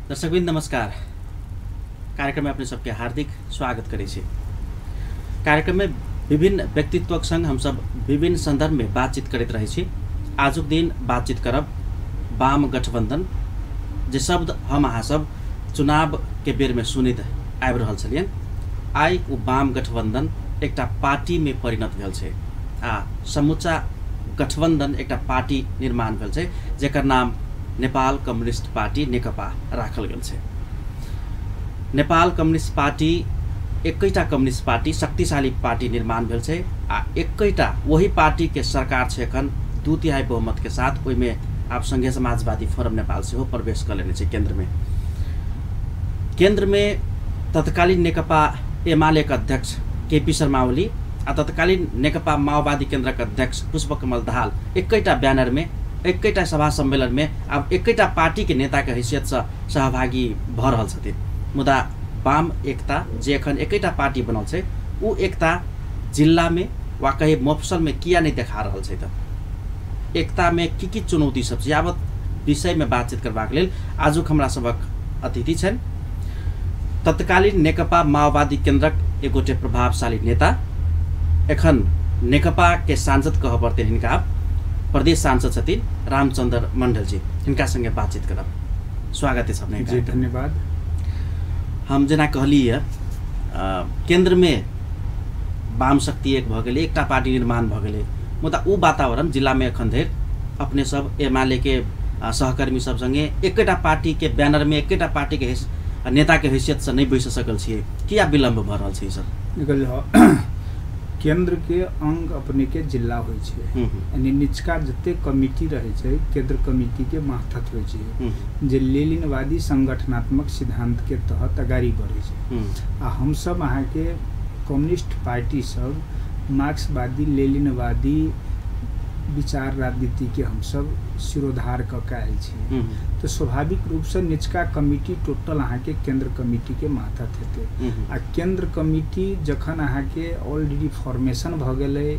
दर्शकवृन्द नमस्कार। कार्यक्रम में अपने सबके हार्दिक स्वागत करै छी। कार्यक्रम में विभिन्न व्यक्तित्वक संग हम सब विभिन्न संदर्भ में बातचीत करैत रहै छी। आजुक दिन बातचीत करब वाम गठबंधन, जे शब्द हम अहाँ सब चुनाव के बेर में सुनैत आबि रहल छलियनि, आइ ओ वाम गठबंधन एकटा पार्टी में परिणत भेल छै आ समूचा गठबंधन एकटा पार्टी निर्माण भेल छै, जेकर नाम नेपाल कम्युनिस्ट पार्टी नेकपा राखल गेल छै। नेपाल कम्युनिस्ट पार्टी एकैटा कम्युनिस्ट पार्टी, शक्तिशाली पार्टी निर्माण भेल छै आ एकैटा वही पार्टी के सरकार छै एखन 2/3 बहुमत के साथ। ओहिमे आब संघीय समाजवादी फोरम नेपाल सेहो प्रवेश कऽ लेने छै केंद्र में। केंद्र में तत्कालीन नेकपा एमाले के अध्यक्ष केपी शर्मा ओली आ तत्कालीन नेकपा माओवादी केंद्रक अध्यक्ष पुष्पकमल दाहाल एकैटा बैनर में, एकैटा सभा सम्मेलन में आब एकैटा पार्टी के नेता के हैसियत से सहभागी भऽ रहल छथिन। मुदा वाम एकता जे एखन एकैटा पार्टी बनल छै, उ एकता जिला में वा कही मफसल में किया नहीं देखा रहल छै? तऽ एकता में की की चुनौती सब छै, यावत विषय में बातचीत करबाक लेल आजुक हमरा सबक अतिथि छनि तत्कालीन नेकपा माओवादी केंद्रक एक गोटे प्रभावशाली नेता, एखन नेकपा के सांसद कहऽ पड़तै हिनका, प्रदेश सांसद छथिन रामचंद्र मंडल जी। हिनका संगे बातचीत करब। स्वागत है सबने। जी धन्यवाद। हम जेना कहली है, केंद्र में वाम शक्ति एक भऽ गेलै, एकटा पार्टी निर्माण भऽ गेलै, मुदा ओ वातावरण जिला में एखन धरि अपने सब एमाले के सहकर्मी सब संगे एकेटा पार्टी के बैनर में एकेटा पार्टी के नेता के हैसियत से नहीं बैस सकल छियै। किया विलम्ब भऽ रहल छै ई सब? निकल जाओ। केंद्र के अंग अपने के जिला होइ छै, यानी निचका जते कमिटी रहै छै केंद्र कमिटी के मातहत होइ छै, जे लेनिनवादी संगठनात्मक सिद्धांत के तहत अगाड़ी बढ़ै छै। आ हमसब अहाँके कम्युनिस्ट पार्टी सब मार्क्सवादी लेनिनवादी विचार राजनीति के हमसब शिरोधार कऽ के आयल छी, तो स्वाभाविक रूपसँ निचका कमिटी टोटल अहाँके केंद्र कमिटी के मातहत हेतै। आ केंद्र कमिटी जखन अहाँके ऑलरेडी फॉर्मेशन भऽ गेलै,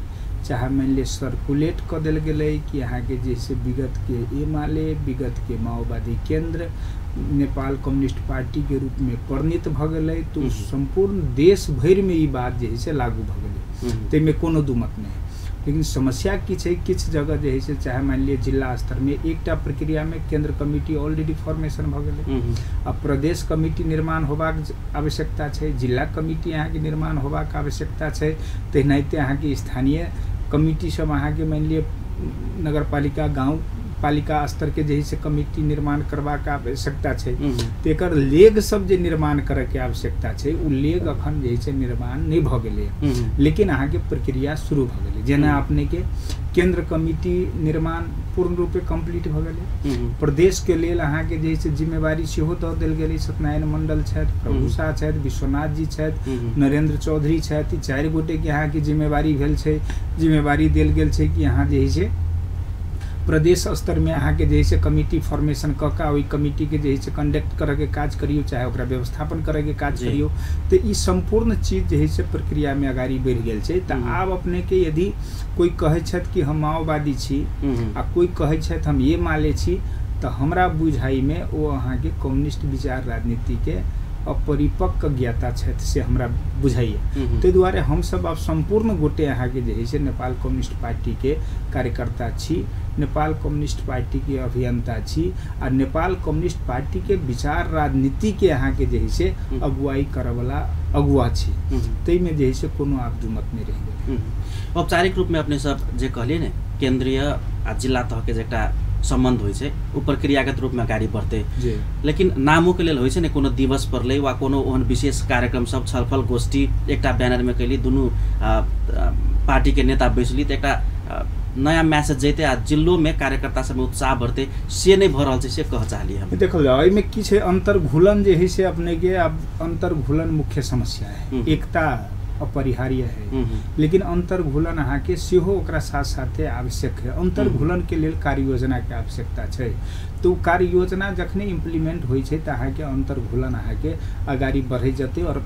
चाहे मानि लिअ सर्कुलेट कऽ देल गेलै कि अहाँके जैसे विगत के एमाले, विगत के माओवादी केंद्र नेपाल कम्युनिस्ट पार्टी के रूप में परिणत भऽ गेलै, तो सम्पूर्ण देश भरिमे ई बात जे है से लागू भऽ गेलै, ताहिमे कोनो दू मत नहि। लेकिन समस्या की छै, किछु जगह जे है से चाहे मानि लिअ जिला स्तरमे एकटा प्रक्रियामे केंद्र कमिटी ऑलरेडी फॉर्मेशन भऽ गेलै, आ प्रदेश कमिटी निर्माण होबाक आवश्यकता छै, जिला कमिटी अहाँके निर्माण होबाक आवश्यकता छै, तेनाहिते अहाँके स्थानीय कमिटी सब अहाँके मानि लिअ नगरपालिका गाँव पालिका स्तर के जे है से कमिटी निर्माण करबाक आवश्यकता छै। तऽ एकर लेग सब जे निर्माण करैके आवश्यकता छै, ओ लेग अखन जे है से निर्माण नहि भऽ गेलै, लेकिन अहाँके प्रक्रिया शुरू भऽ गेलै। जेना अपने के केंद्र कमिटी निर्माण पूर्ण रूपे कम्प्लीट भऽ गेलै, प्रदेश के लेल अहाँके जे है से जिम्मेवारी सेहो दऽ देल गेलै। सत्यनारायण मंडल छथि, प्रभु शाह छथि, विश्वनाथ जी छथि, नरेंद्र चौधरी छथि, ई 4 गोटे के अहाँके जिम्मेवारी भेल छै, जिम्मेवारी देल गेल छै कि अहाँ जे है से प्रदेश स्तर में अहाँके जे है से कमिटी फॉर्मेशन कऽ के ओहि कमिटी के जे है से कंडक्ट करऽ के काज करियौ, चाहे ओकरा व्यवस्थापन करऽ के काज करियौ। तऽ ई सम्पूर्ण चीज जे है से प्रक्रिया में अगाड़ी बढ़ि गेल छै। तऽ आब अपने के यदि कोइ कहै छथि कि हम माओवादी छी आ कोइ कहै छथि हम एमाले छी, तऽ हमरा बुझाइमे ओ अहाँके कम्युनिस्ट विचार राजनीति के अपरिपक्व ज्ञाता छथि, से हमरा बुझाइए। ताहि दुआरे हमसब आब सम्पूर्ण गोटे अहाँके जे है से नेपाल कम्युनिस्ट पार्टी के कार्यकर्ता छी, नेपाल कम्युनिस्ट पार्टी के अभियंता छी आ नेपाल कम्युनिस्ट पार्टी के विचार राजनीति के अहाँके जे है से अगुवाई करऽवला अगुआ छी, ताहिमे जे है से कोनो आब दुमत नहि रहि गेलै। औपचारिक रूपमे अपने सब जे कहलियै ने, केंद्रीय आ जिला तहके जे एकटा सम्बन्ध होइ छै ओ प्रक्रियागत रूपमे अगाडि बढ़तै, लेकिन नामोके लेल होइ छै ने, कोनो दिवस पड़लै वा कोनो ओहन विशेष कार्यक्रम सब छलफल गोष्ठी एकटा बैनरमे कैली, दुनू पार्टीके नेता बैसली तऽ एकटा नयाँ मैसेज जैतै आ जिल्लोमे कार्यकर्ता सबमे उत्साह बढ़तै, से नहि भऽ रहल छै, से कहऽ चाहलियै हम। देखल जाओ एहिमे की छै, अंतर्घुलन जे है से अपने के आब अंतर्घुलन मुख्य समस्या है, एकता अपरिहार्य है, लेकिन अंतर्घुलन अहाँके सेहो ओकरा साथ साथे आवश्यक है। अंतर्घुलन के लेल कार्य योजना के आवश्यकता छै, तो कार्य योजना जखने इम्प्लीमेंट होइ छै तऽ अहाँके अंतर्घुलन अहाँके अगाड़ी बढ़ै जेतै और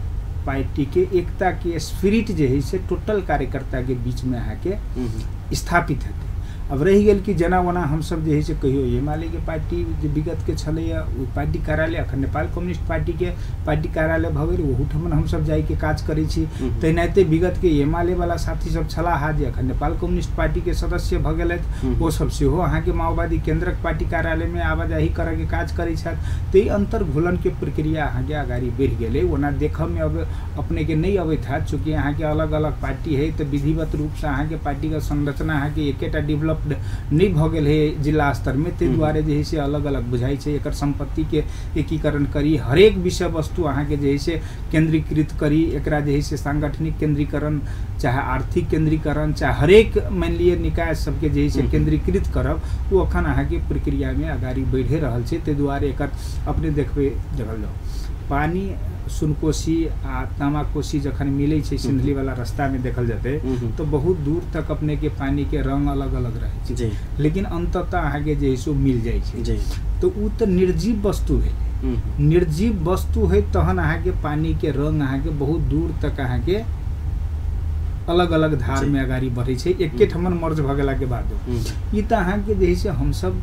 पार्टी के एकता के स्पिरिट जे है से टोटल कार्यकर्ता के बीच में अहाँके स्थापित हेतै। अब रहि गेल कि जेना ओना हमसब जे है से कहियो एमाले के पार्टी जे विगत के छलैया ओहि पार्टी कार्यालय, अखन नेपाल कम्युनिस्ट पार्टी के पार्टी कार्यालय भऽ गेल, ओहूठमन हमसब जाइके काज करै छी। तेनाहिते विगत के एमाले वाला साथी सब छलाह जे अखन नेपाल कम्युनिस्ट पार्टी के सदस्य भऽ गेलथि, ओ सब सेहो अहाँके माओवादी केन्द्रक पार्टी कार्यालयमे आवाजाही करऽके काज करै छथि। ताहि अन्तर्घुलनके प्रक्रिया अहाँके अगाडि बढ़ि गेलै। ओना देखऽमे अब अपनेके नहि अबैत हैत, चूँकि अहाँके अलग अलग पार्टी है तऽ विधिवत रूपसँ अहाँके पार्टीके संरचना अहाँके एकेटा डेवलप्ड नहि भऽ गेल है जिला स्तरमे, ताहि दुआरे जे है से अलग अलग बुझाइ छै। एकर सम्पत्तिके एकीकरण करी, हरेक विषय वस्तु अहाँके जे है से केन्द्रीकृत करी, एकरा जे है से सांगठनिक केन्द्रीकरण चाहे आर्थिक केन्द्रीकरण चाहे हरेक मानि लिअ निकाय सबके जे है से केन्द्रीकृत करब, ओ अखन अहाँके प्रक्रियामे अगाडि बढ़ि रहल छै। ताहि दुआरे एकर अपने देखबै देखल जाउ, पानी सुनकोशी आ तामाकोशी जखन मिलै छै सिन्धली वाला रास्तामे देखल जेतै तऽ बहुत दूर तक अपने के पानी के रंग अलग अलग रहै छै, लेकिन अंततः अहाँके जे है से मिल जाइ छै। तऽ ओ तऽ निर्जीव वस्तु भेलै। निर्जीव वस्तु है तहन अहाँके पानी के रंग अहाँके बहुत दूर तक अहाँके अलग अलग धार में अगाडि बढ़ै छै, एके ठमन मर्ज भऽ गेलाके बादो। ई तऽ अहाँके जे है से हमसब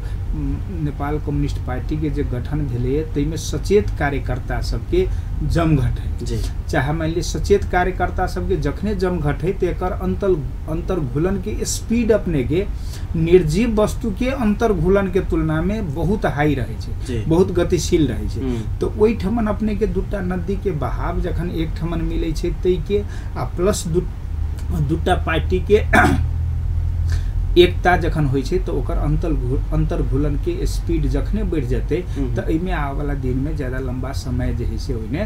नेपाल कम्युनिस्ट पार्टीके जे गठन भेलैए ताहिमे सचेत कार्यकर्ता सबके जमघट है, चाहे मानि लिअ सचेत कार्यकर्ता सबके जखने जमघट है तऽ एकर अन्तर्घुलनके स्पीड अपनेके निर्जीव वस्तुके अन्तर्घुलनके तुलनामे बहुत हाई रहै छै, बहुत गतिशील रहै छै। तऽ ओहिठमन अपनेके दूटा नदीके बहाव जखन एक ठमन मिलै छै ताहिके आ प्लस दूटा पार्टीके एकता जखन होइ छै तऽ ओकर अन्तर्घुलनके स्पीड जखने बढ़ि जेतै तऽ एहिमे आबयवला दिनमे ज्यादा लम्बा समय जे है से ओहिमे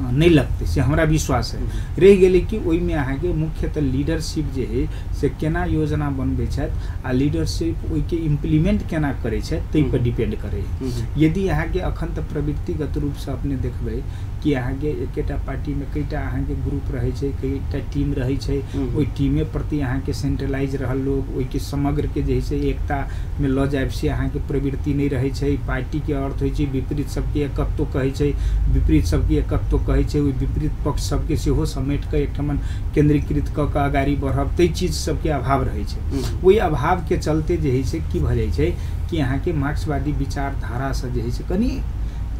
नहि लगतै, से हमरा विश्वास है। रहि गेलै कि ओहिमे अहाँके मुख्यतः लीडरशिप जे है से केना योजना बनबै छथि आ लीडरशिप ओहिके इम्प्लीमेंट केना करै छथि ताहि पर डिपेंड करै है। यदि अहाँके अखन तऽ प्रवृत्तिगत रूपसँ अपने देखबै कि अहाँके एकेटा पार्टीमे कईटा अहाँके ग्रुप रहै छै, कईटा टीम रहै छै, ओहि टीमे प्रति अहाँके सेंट्रलाइज रहल लोग ओहिके समग्रके जे है से एकतामे लऽ जायब से अहाँके प्रवृत्ति नहि रहै छै। पार्टीके अर्थ होइ छै विपरीत सबके एकत्व कहै छै, विपरीत सबके एकत्व कहै छै, ओहि विपरीत पक्ष सबके सेहो समेट कऽ एकठमन केन्द्रीकृत कऽ कऽ अगाडि बढ़ब, ताहि चीज सबके अभाव रहै छै। ओहि अभावके चलते जे है से की भऽ जाइ छै कि अहाँके मार्क्सवादी विचारधारासँ जे है से कनि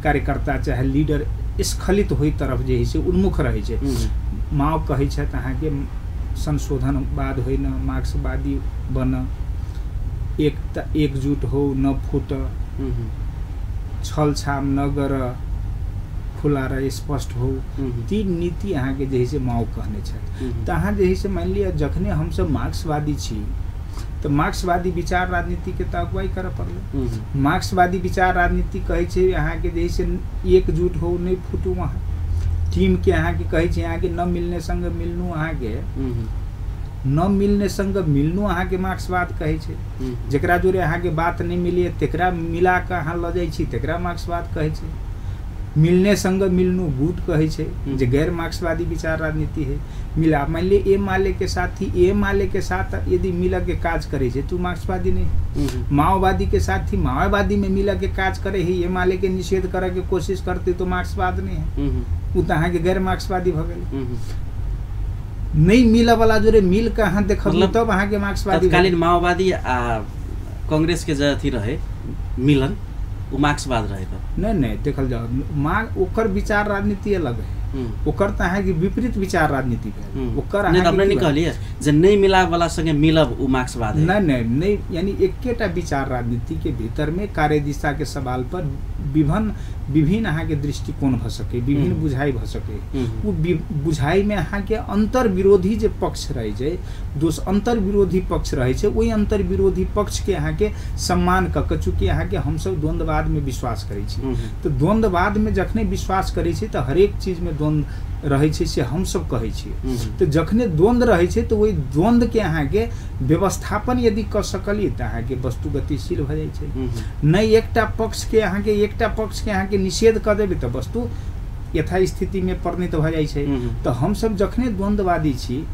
कार्यकर्ता चाहे लीडर स्खलित होई तरफ जे है से उन्मुख रहै छै। माओ कहै छथि अहाँके संशोधनवाद होइ न, मार्क्सवादी बन, एकता एकजुट हो न फुट, छल छाम न गर, खुला रह स्पष्ट हो, तीन नीति अहाँके जे है से माओ कहने छथि। तऽ अहाँ जे है से मानि लिअ जखने हमसब मार्क्सवादी छी तऽ मार्क्सवादी विचार राजनीतिके तऽ अगुवाई करऽ पड़लै। मार्क्सवादी विचार राजनीति कहै छै अहाँके जे है से एकजुट हो नहि फुटू, अहाँ टीमके अहाँके कहै छै अहाँके न मिलने संग मिलनू, अहाँके न मिलने संग मिलनू अहाँके मार्क्सवाद कहै छै। जकरा जोरे अहाँके बात नहि मिलिए तकरा मिला कऽ अहाँ लऽ जाइ छी तकरा मार्क्सवाद कहै छै। मिलने संग मिलनू गुट कहै छै जे गैर मार्क्सवादी विचार राजनीति है। मिला मानि लिअ एमाले के साथी एमाले के साथ यदि मिल के काज करै छै तो मार्क्सवादी नहीं, माओवादी के साथी माओवादी में मिल के काज करे है एमाले के निषेध करे के कोशिश करते तो मार्क्सवाद नहीं है, ओ तऽ अहाँके गैर मार्क्सवादी भऽ गेल। नहीं मिलऽ वाला जोरे मिल के अहाँ देखब तब अहाँके मार्क्सवादी। तत्कालीन माओवादी आ कांग्रेस के जे अथी रहे मिलन ओ मार्क्सवाद रहे तऽ नहीं नहीं देखल जाओ ओकर विचार राजनीति अलग है, ओकर तऽ अहाँके विपरीत विचार राजनीति भेल। ओकर नहीं अपने नहीं कहलिए जे नहीं मिलाब वाला संगे मिलब उ मार्क्सवाद है। नहीं नहीं नहीं, यानी एकेटा विचार राजनीति के भीतर में कार्य दिशा के सवाल पर विभिन्न विभिन्न अहाँके दृष्टिकोण भऽ सके, विभिन्न बुझाइ भऽ सके। ओ बुझाइ में अहाँके अंतर्विरोधी जे पक्ष रहै छै, दोष अंतर्विरोधी पक्ष रहै छै, ओहि अंतर्विरोधी पक्ष के अहाँके सम्मान कऽ कऽ, चूँकि अहाँके हमसब द्वंद्ववाद में विश्वास करै छी तऽ द्वंद्ववाद में जखने विश्वास करै छी तऽ हरेक चीज में द्वंद्व रहै छै से हमसब कहै छियै। तऽ जखने द्वंद्व रहै छै तऽ ओहि द्वंद्वके अहाँके व्यवस्थापन यदि कऽ सकलियै तऽ अहाँके वस्तु गतिशील भऽ जाइ छै। नहि एकटा पक्षके अहाँके एकटा पक्षके अहाँके निषेध कऽ देबै तऽ वस्तु यथास्थितिमे परिणत भऽ जाइ छै। तऽ हमसब जखने द्वंद्ववादी छी,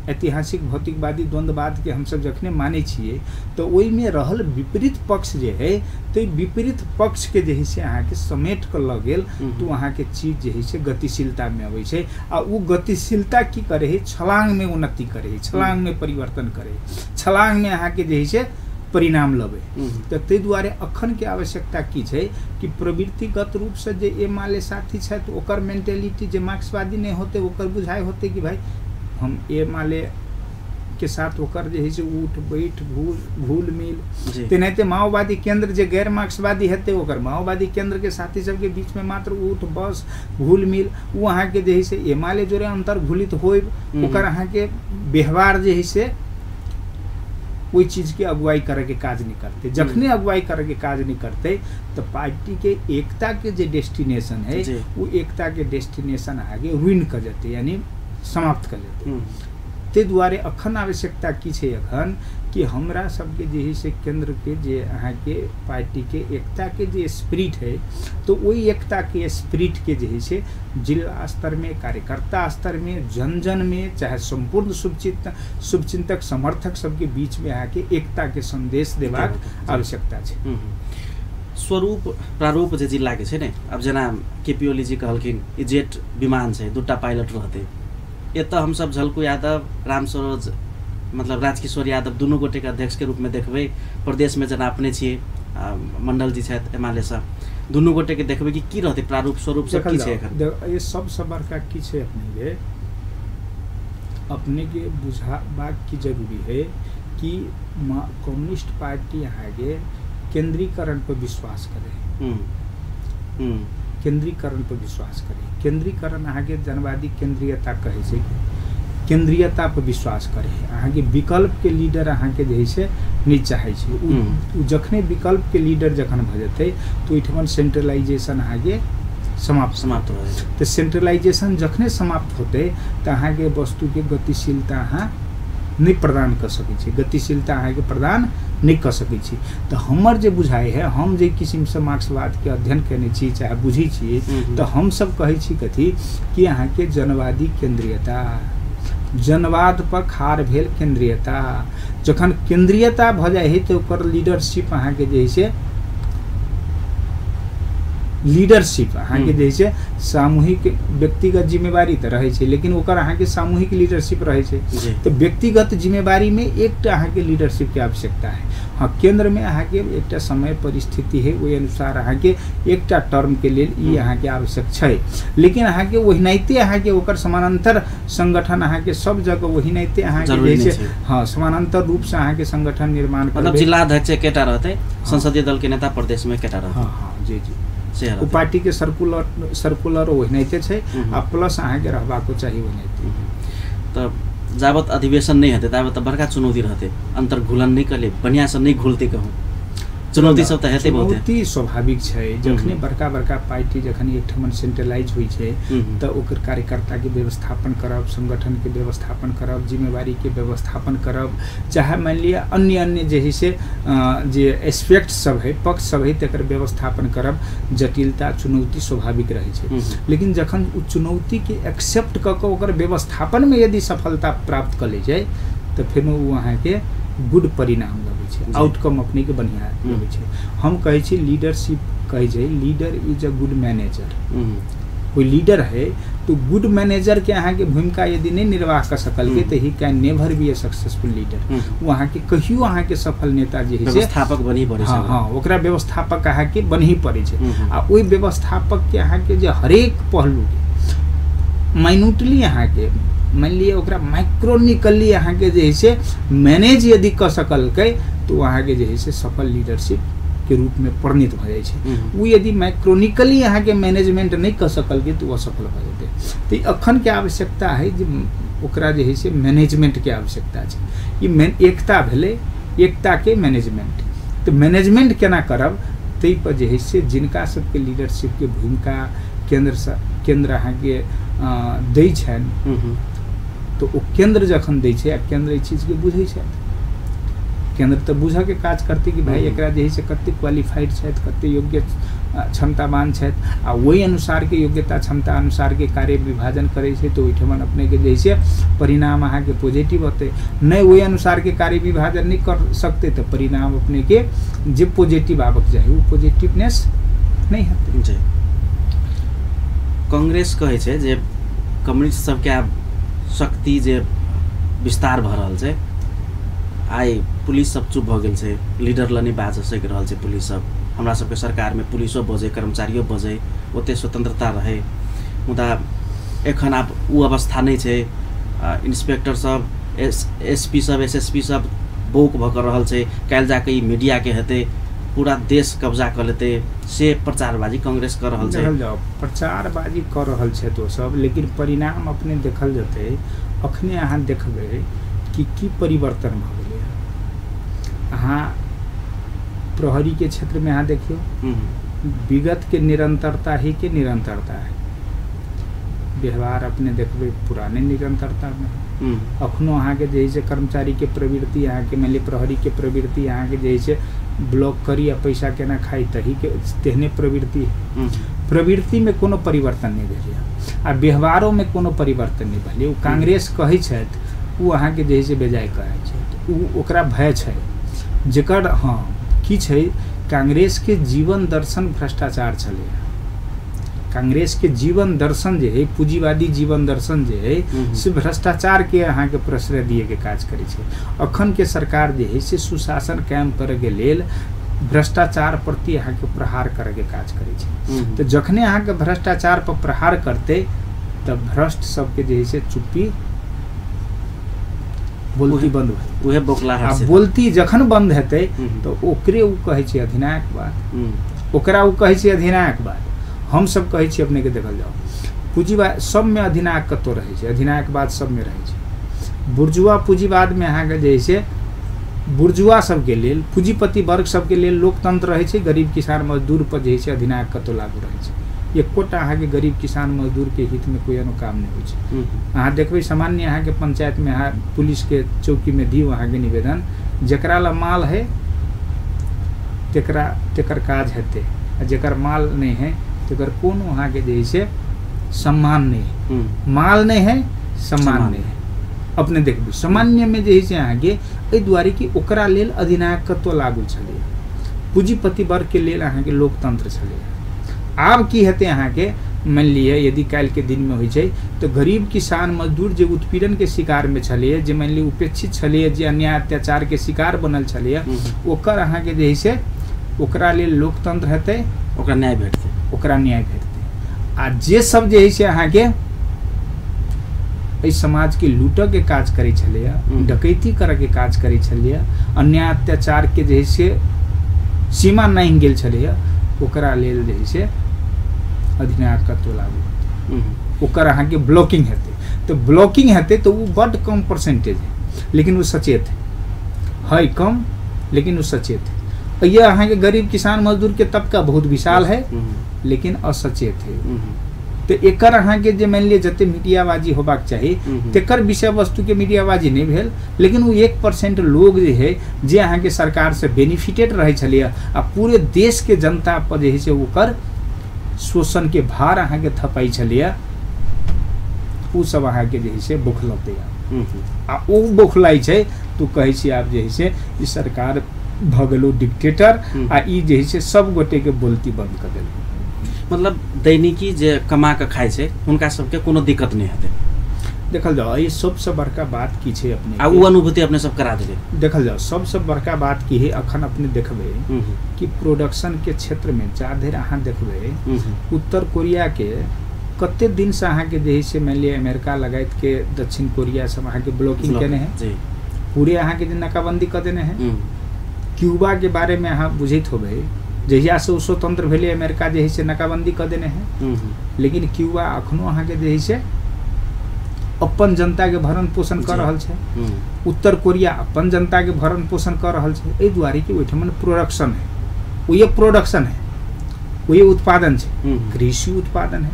ऐतिहासिक भौतिकवादी द्वंद्ववादके हमसब जखने मानै छियै तऽ ओहिमे रहल विपरीत पक्ष जे है ताहि विपरीत पक्षके जे है से अहाँके समेट कऽ लऽ गेल तऽ अहाँके चीज जे है से गतिशीलतामे अबै छै। आ ओ गतिशीलता की करै है, छलाङ्गमे उन्नति करै है, छलाङ्गमे परिवर्तन करै है, छलाङ्गमे अहाँके जे है से परिणाम लबै। तऽ ताहि दुआरे अखनके आवश्यकता की छै कि प्रवृत्तिगत रूपसँ जे एमाले साथी छथि ओकर मेंटेलिटी जे मार्क्सवादी नहि होतै ओकर बुझाइ होतै कि भाइ हम एमाले के साथ ओकर जे है से उठ बैठ घुल मिल। तेनाहिते माओवादी केंद्र जे गैर मार्क्सवादी हेतै ओकर माओवादी केंद्र के साथी सबके बीच में मात्र उठ बस घुल मिल ओ अहाँके जे है से एमाले जोड़े अंतर घुलित होइब, ओकर अहाँके व्यवहार जे है से ओहि चीजके अगुवाई करैके काज नहि करतै। जखने अगुवाई करैके काज नहि करतै तऽ पार्टीके एकताके जे डेस्टिनेशन है ओ एकताके डेस्टिनेशन आगे रुइन कऽ जेतै, यानी समाप्त कऽ जेतै। ताहि दुआरे अखन आवश्यकता की छै अखन कि हमरा सबके जे है से केंद्र के जे अहाँके पार्टीके एकताके जे स्पिरिट है तो ओहि एकताके स्पिरिट के जे है से जिला स्तरमे, कार्यकर्ता स्तरमे, जन जनमे, चाहे सम्पूर्ण शुभचिंतक समर्थक सबके बीचमे अहाँके एकताके संदेश देबाक आवश्यकता छै। स्वरूप प्रारूप जे जिलाके छै ने, आब जेना केपी ओली जी कहलखिन ई जेट विमान छै, दूटा पायलट रहतै। एतऽ हमसब झलकू यादव, रामसरोज मतलब राजकिशोर यादव दुनू गोटेके अध्यक्षके रूपमे देखबै। प्रदेशमे जेना अपने छियै, मंडल जी छथि एमालेसँ, दुनू गोटेके देखबै कि की रहतै प्रारूप स्वरूप सब की छै एखन? ये सबसँ बड़का की छै अपने अपने के बुझाबाक की जरूरी है कि कम्युनिस्ट पार्टी अहाँके केंद्रीकरण पर विश्वास करे, केंद्रीकरण पर विश्वास करे। केंद्रीकरण अहाँके जनवादी केंद्रीयता कहै छै, केंद्रीयता पर विश्वास करे। अहाँके विकल्पके लीडर अहाँके जे है से नहि चाहै छै। ओ जखने विकल्पके लीडर जखन भऽ जेतै तऽ ओहिठमन सेंट्रलाइजेशन अहाँके समाप्त भऽ जेतै। तऽ सेंट्रलाइजेशन जखने समाप्त होतै तऽ अहाँके वस्तुके गतिशीलता अहाँ नहि प्रदान कऽ सकै छी, गतिशीलता अहाँके प्रदान नहि कऽ सकै छी। तऽ हमर जे बुझाइ है, हम जे किसिमसँ मार्क्सवादके अध्ययन केने छी चाहे बुझै छी, तऽ हमसब कहै छी कथी कि अहाँके जनवादी केंद्रीयता, जनवाद पर खाड़ भेल केंद्रीयता। जखन केंद्रीयता भऽ जाइ है तऽ ओकर लीडरशिप अहाँके जे है से लीडरशिप अहाँके जे है से सामूहिक व्यक्तिगत जिम्मेवारी तऽ रहै छै, लेकिन ओकर अहाँके सामूहिक लीडरशिप रहै छै। तऽ व्यक्तिगत जिम्मेवारीमे एकटा अहाँके लीडरशिपके आवश्यकता है। हाँ, केंद्रमे अहाँके एकटा समय परिस्थिति है ओहि अनुसार अहाँके एकटा टर्मके लेल ई अहाँके आवश्यक छै, लेकिन अहाँके ओहिनाहिते अहाँके ओकर समानान्तर संगठन अहाँके सब जगह ओहिनाहिते अहाँके जे है हाँ समानान्तर रूपसँ अहाँके संगठन निर्माण मतलब जिला अध्यक्ष एकेटा रहतै, संसदीय दलके नेता प्रदेशमे एकेटा रहतै। हाँ हाँ जी जी, ओ पार्टी के सर्कुलर ओहिनाहिते छै आ प्लस अहाँके रहबाको चाही ओहिनाहिते। तऽ जाबत अधिवेशन नहि हेतै ताबत तऽ बड़का चुनौती रहतै, अंतर्घुलन नहि कले बढ़िआँसँ नहि घुलतै कहूँ, चुनौती सब तऽ हेतै बहुते। चुनौती स्वाभाविक छै। जखने बड़का बड़का पार्टी जखन एकठमन सेंट्रलाइज होइ छै तऽ ओकर कार्यकर्ताके व्यवस्थापन करब, संगठनके व्यवस्थापन करब, जिम्मेवारीके व्यवस्थापन करब, चाहे मानि लिअ अन्य अन्य जे है से जे एस्पेक्ट सब है, पक्ष सब है, तकर व्यवस्थापन करब जटिलता चुनौती स्वाभाविक रहै छै। लेकिन जखन ओ चुनौतीके एक्सेप्ट कऽ कऽ ओकर व्यवस्थापनमे यदि सफलता प्राप्त कऽ लै छै तऽ फेर ओ अहाँके गुड परिणाम लबै छै, आउटकम अपने के बढ़िया लबै छै। हम कहै छी लीडरशिप कहै छै leader is a good manager. कोई लीडर है तो गुड मैनेजर के अहाँके भूमिका यदि नहि निर्वाह कऽ सकलकै तऽ he can never be a successful leader. ओ अहाँके कहियो अहाँके सफल नेता जे है से व्यवस्थापक बनही पड़ै छै। हाँ हाँ, ओकरा व्यवस्थापक अहाँके बनही पड़ै छै। आ ओहि व्यवस्थापकके अहाँके जे हरेक पहलूके माइन्यूटली अहाँके मानि लिअ ओकरा माइक्रोनिकली अहाँके जे है से मैनेज यदि कऽ सकलकै तऽ ओ अहाँके जे है से सफल लीडरशिप के रूपमे परिणित भऽ जाइ छै। ओ यदि माइक्रोनिकली अहाँके मैनेजमेंट नहि कऽ सकलकै तऽ ओ असफल भऽ जेतै। तऽ अखनके आवश्यकता है जे ओकरा जे है से मैनेजमेंटके आवश्यकता छै। ई एकता भेलै, एकताके मैनेजमेंट। तऽ मैनेजमेंट केना करब ताहि पर जे है से जिनका सबके लीडरशिपके भूमिका केंद्र अहाँके दै छनि तऽ ओ केंद्र जखन दै छै आ केंद्र एहि चीजके बुझै छथि, केंद्र तऽ बुझऽके काज करतै कि भाइ एकरा जे है से कतेक क्वालिफाइड छथि, कतेक योग्य क्षमतावान छथि, आ ओहि अनुसारके योग्यता क्षमता अनुसारके कार्य विभाजन करै छै तऽ ओहिठमन अपनेके जे है से परिणाम अहाँके पॉजिटिव होतै। नहि ओहि अनुसारके कार्य विभाजन नहि कर सकतै तऽ परिणाम अपनेके जे पॉजिटिव आबक चाही ओ पॉजिटिवनेस नहि हेतै। जी, कांग्रेस कहै छै जे कम्युनिस्ट सबके आब शक्ति जे विस्तार भऽ रहल छै, आइ पुलिस सब चुप भऽ गेल छै, लीडर लए नहि बाजऽ सकि रहल छै पुलिस सब। हमरा सबके सरकारमे पुलिसो बजै, कर्मचारियो बजै, ओते स्वतंत्रता रहै, मुदा एखन आब ओ अवस्था नहि छै। इंस्पेक्टर सब, एस पी सब, एस एस पी सब बौक भऽ कऽ रहल छै, काल्हि जाकऽ ई मीडियाके हेतै, पूरा देश कब्जा कऽ लेतै, से प्रचारबाजी कांग्रेस कऽ रहल छै। देखल जाओ, प्रचारबाजी कऽ रहल छै तो सब, लेकिन परिणाम अपने देखल जेतै। अखने अहाँ देखबै कि की परिवर्तन भऽ गेलै। अहाँ प्रहरी के क्षेत्र में अहाँ देखियौ, विगत के निरंतरता ही के निरंतरता है। व्यवहार अपने देखबै पुराने निरंतरता में है। अखनो अहाँके जे है से कर्मचारी के प्रवृत्ति, अहाँके मान लिअ प्रहरी के प्रवृत्ति अहाँके जे है से ब्लॉक करी आ पैसा केना खाइ तही के तेहने प्रवृत्ति है। प्रवृत्ति में कोनो परिवर्तन नहि भेलै आ व्यवहारों में कोनो परिवर्तन नहि भेलै। ओ कांग्रेस कहै छथि, ओ अहाँके जे है से बेजाय कहै छथि, ओ ओकरा भय छै जेकर। हाँ, की छै, कांग्रेस के जीवन दर्शन भ्रष्टाचार छलै। कांग्रेस के जीवन दर्शन जे है, पूंजीवादी जीवन दर्शन जे है से भ्रष्टाचार के अहाँके प्रश्रय दिए के काज करै छै। अखन के सरकार जे है से सुशासन कायम करे के लेल भ्रष्टाचार प्रति अहाँके प्रहार करे के काज करै छै। तऽ जखने अहाँके भ्रष्टाचार पर प्रहार करतै तऽ भ्रष्ट सबके जे है से चुप्पी, बोलती बंद भऽ उहे बौखलाहट आ बोलती जखन बंद हेतै तऽ ओकरे ओ कहै छै अधिनायकवाद, ओकरा ओ कहै छै अधिनायकवाद। हम सब कहै छी अपने के देखल जाओ, पूंजीवाद सबमे अधिनायक कतौ रहै छै, अधिनायकवाद सबमे रहै छै। बुर्जुआ पूंजीवाद में अहाँके जे है से बुर्जुआ सबके लेल, पूंजीपति वर्ग सबके लेल लोकतंत्र रहै छै, गरीब किसान मजदूर पर जे है से अधिनायक कतौ लागू रहै छै। एकोटा अहाँके गरीब किसान मजदूर के हित में कोई एहनो काम नहि होइ छै। अहाँ देखबै सामान्य अहाँके पंचायत में अहाँ पुलिस के चौकी में दियौ अहाँके निवेदन, जकरा ला माल है तेकरा तेकर काज हेतै, आ जकर माल नहि है तेकर कोनो अहाँके जे है से सम्मान नहि है। माल नहि है, सम्मान नहि है। अपने देखबै सामान्य में जे है से अहाँके एहि दुआरे कि ओकरा लेल अधिनायकत्व लागू छलै, पूंजीपति वर्ग के लेल अहाँके लोकतंत्र छलै। आब की हेतै अहाँके, मान लिअ यदि काल्हिके दिनमे होइ छै तऽ गरीब किसान मजदूर जे उत्पीड़न के शिकार में छलैए, जे मान लिअ उपेक्षित छलैए, जे अन्याय अत्याचार के शिकार बनल छलैए, ओकर अहाँके जे है से ओकरा लेल लोकतंत्र हेतै, ओकरा न्याय भेटतै, ओकरा न्याय भेटतै। आ जे सब जे है से अहाँके एहि समाजके लूटऽके काज करै छलैए, डकैती करऽके काज करै छलैए, अन्याय अत्याचारके जे है से सीमा नहि गेल छलैए, ओकरा लेल जे है से अधिनायकत्व लागू हेतै, ओकर अहाँके ब्लॉकिंग हेतै। तऽ ब्लॉकिंग हेतै तऽ ओ बड्ड कम परसेंटेज है, लेकिन ओ सचेत है कम, लेकिन ओ सचेत है। यह अहाँके गरीब किसान मजदूर के तबका बहुत विशाल है, लेकिन असचेत है। तऽ एकर अहाँके जे मानि लिअ जते मीडियाबाजी होबाक चाही तेकर विषय वस्तु के मीडियाबाजी नहि भेल, लेकिन ओ 1% लोग जे है जे अहाँके सरकार से बेनिफिटेड रहै छलैए आ पूरे देश के जनता पर जे है से ओकर शोषण के भार अहाँके थपाइ छलैए, ओ सब अहाँके जे है से बौखलतै। आ ओ बौखलाइ छै तऽ कहै छी आब जे है से ई सरकार भऽ गेलो डिक्टेटर, आ ई जे है से सब गोटे के बोलती बंद कऽ देलकै। मतलब दैनिकी जे कमा कऽ खाइ छै हुनका सबके कोनो दिक्कत नहि हेतै। देखल जाओ, ई सबसँ बड़का बात की छै अपने, आ ओ अनुभूति अपने सब करा देबै। देखल जाओ, सबसँ बड़का बात की है, अखन अपने देखबै कि प्रोडक्शन के क्षेत्र में जा धरि अहाँ देखबै उत्तर कोरिया के कते दिन से अहाँके जे है से मान लिअ अमेरिका लगाइत के दक्षिण कोरिया सब अहाँके ब्लॉकिंग केने है, पूरे अहाँके जे नाकाबंदी कऽ देने है। क्यूबा के बारे में अहाँ बुझैत होबै, जहिया से ओ स्वतंत्र भेलै अमेरिका जे है से नाकाबंदी कऽ देने है, लेकिन क्यूबा अखनो अहाँके जे है से अपन जनता के भरण पोषण कऽ रहल छै। उत्तर कोरिया अपन जनता के भरण पोषण कऽ रहल छै, एहि दुआरे कि ओहिठमन प्रोडक्शन है, ओहे प्रोडक्शन है, ओहे उत्पादन छै, कृषि उत्पादन है,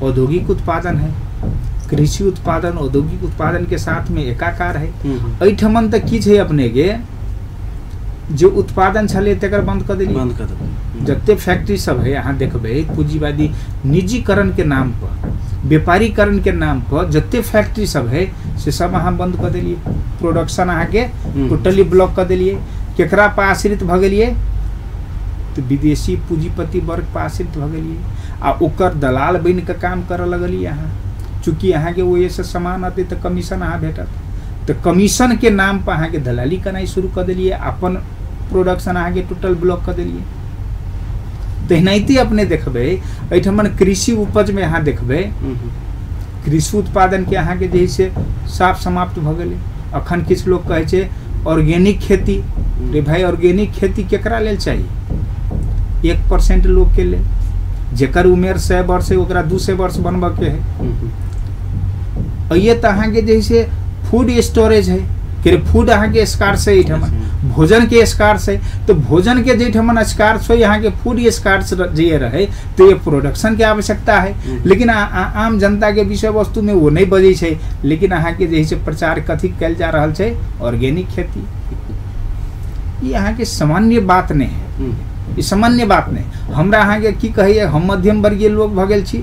औद्योगिक उत्पादन है, कृषि उत्पादन औद्योगिक उत्पादन के साथ में एकाकार है। एहिठमन तऽ की छै अपने के जो उत्पादन छलै तकर बंद कऽ देलियै, बंद कऽ देलियै। जते फैक्ट्री सब है अहाँ देखबै पूंजीवादी निजीकरण के नाम पर, व्यापारीकरण के नाम पर जते फैक्ट्री सब है से सब अहाँ बंद कऽ देलियै, प्रोडक्शन अहाँके टोटली ब्लॉक कऽ देलियै। केकरा पर आश्रित भऽ गेलियै तऽ विदेशी पूंजीपति वर्ग पर आश्रित भऽ गेलियै आ ओकर दलाल बनि कऽ काम करऽ लगलियै अहाँ। चूँकि अहाँके ओहिसँ सामान अतै तऽ कमीशन अहाँ भेटत, तऽ कमीशन के नाम पर अहाँके दलाली करनाइ शुरू कऽ देलियै, अपन प्रोडक्शन अहाँके टोटल ब्लॉक कऽ देलियै। तेनाहिते अपने देखबै एहिठमन कृषि उपजमे अहाँ देखबै कृषि उत्पादनके अहाँके जे है से साफ समाप्त भऽ गेलै। अखन किछु लोक कहै छै ऑर्गेनिक खेती, रे भाई ऑर्गेनिक खेती केकरा लेल चाही? 1% लोकके लेल, जेकर उमेर 100 वर्ष है ओकरा 200 वर्ष बनबऽके है। ये तऽ अहाँके जे है से फूड स्टोरेज है, कि फूड अहाँके स्कार्स है, एहिठमन भोजन के स्कार्स है, तो भोजन के जाहिठमन स्कार्स हो अहाँके फूड स्कार्स जे रहे तो ये प्रोडक्शन के आवश्यकता है। लेकिन आम जनता के विषय वस्तु में वो नहीं बजै छै, लेकिन अहाँके जे है से प्रचार कथी कयल जा रहल छै? ऑर्गेनिक खेती। ई अहाँके सामान्य बात नहीं है, ई सामान्य बात नहीं। हमरा अहाँके की कहैए, हम मध्यम वर्गीय लोग भऽ गेल छी,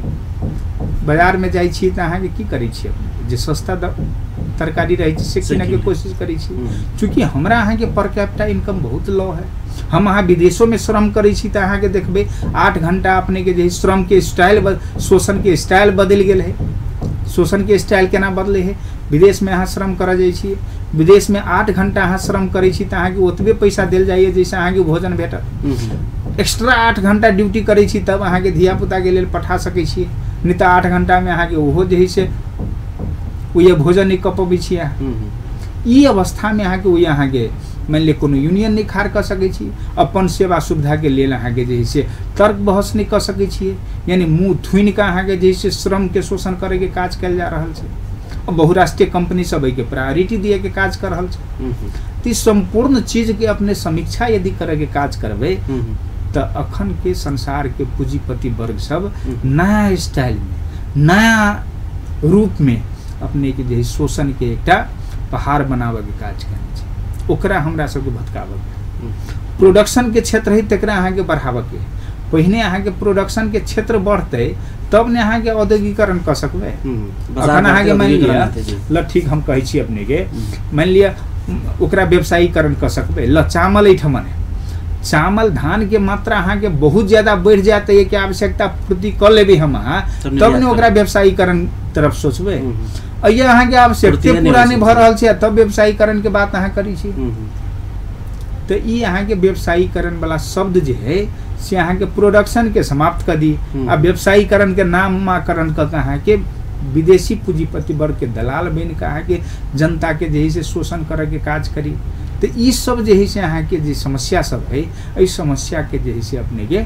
बाजारमे जाइ छी तऽ अहाँके की करै छी, जे सस्ता तरकारी रहै छै से किनैके कोशिश करै छी। चूँकि हमरा अहाँके पर कैपिटा इनकम बहुत लो है, हम अहाँ विदेशोमे श्रम करै छी तऽ अहाँके देखबै 8 घंटा अपनेके जे श्रमके स्टाइल, शोषणके स्टाइल बदलि गेल है। शोषणके स्टाइल केना बदलै है? विदेशमे अहाँ श्रम करऽ जाइ छी, विदेशमे 8 घंटा अहाँ श्रम करै छी तऽ अहाँके ओतबे पैसा देल जाइए जैसे अहाँके भोजन भेटत। एक्स्ट्रा 8 घंटा ड्यूटी करै छी तब अहाँके धियापुताके लेल पठा सकै छी, नहि तऽ 8 घंटामे अहाँके ओहो जे है से ओहि भोजन नहि कऽ पबै छी अहाँ। ई अवस्थामे अहाँके ओहि अहाँके मानि लिअ कोनो यूनियन नहि खाड़ कऽ सकै छी, अपन सेवा सुविधाके लेल अहाँके जे है से तर्क बहस नहि कऽ सकै छियै, यानी मुँह थुनि कऽ अहाँके जे है से श्रमके शोषण करैके काज कयल जा रहल छै। बहुराष्ट्रीय कंपनी सब एहिके प्रायोरिटी दिएके काज कर रहल छै। तऽ ई सम्पूर्ण चीजके अपने समीक्षा यदि करैके काज करबै तऽ अखन के संसार के पूंजीपति वर्ग सब नया स्टाइल में, नया रूप में अपने के जे शोषण के एकटा पहाड़ बनाबऽ के काज करै छै। ओकरा हमरा सबके भटकाबऽ के, प्रोडक्शन के क्षेत्र है तकरा अहाँके बढ़ाबऽ के। पहिने अहाँके प्रोडक्शन के क्षेत्र बढ़तै तब ने अहाँके औद्योगिकरण कऽ सकबै। अखन अहाँके मानि लिअ, ल ठीक हम कहै छी अपनेके, मानि लिअ ओकरा व्यवसायीकरण कऽ सकबै। ल चावल एहिठमन है, चावल धान के मात्रा अहाँके बहुत ज्यादा बढ़ि जायत, एहिके आवश्यकता पूर्ति कऽ लेबै हम अहाँ, तब ने ओकरा व्यवसायीकरण तरफ सोचबै। अइये अहाँके आवश्यकता पूरा नहि भऽ रहल छै तब व्यवसायीकरण के बात अहाँ करै छी। तऽ ई अहाँके व्यवसायीकरण वाला शब्द जे है से अहाँके प्रोडक्शन के समाप्त कऽ दी आ व्यवसायीकरण के नामकरण कऽ के अहाँके विदेशी पूंजीपति वर्ग के दलाल बनि कऽ अहाँके जनता के जे है से शोषण करऽ के काज करी। तऽ ई सब जे है से अहाँके जे समस्या सब है, एहि समस्या के जे है से अपने के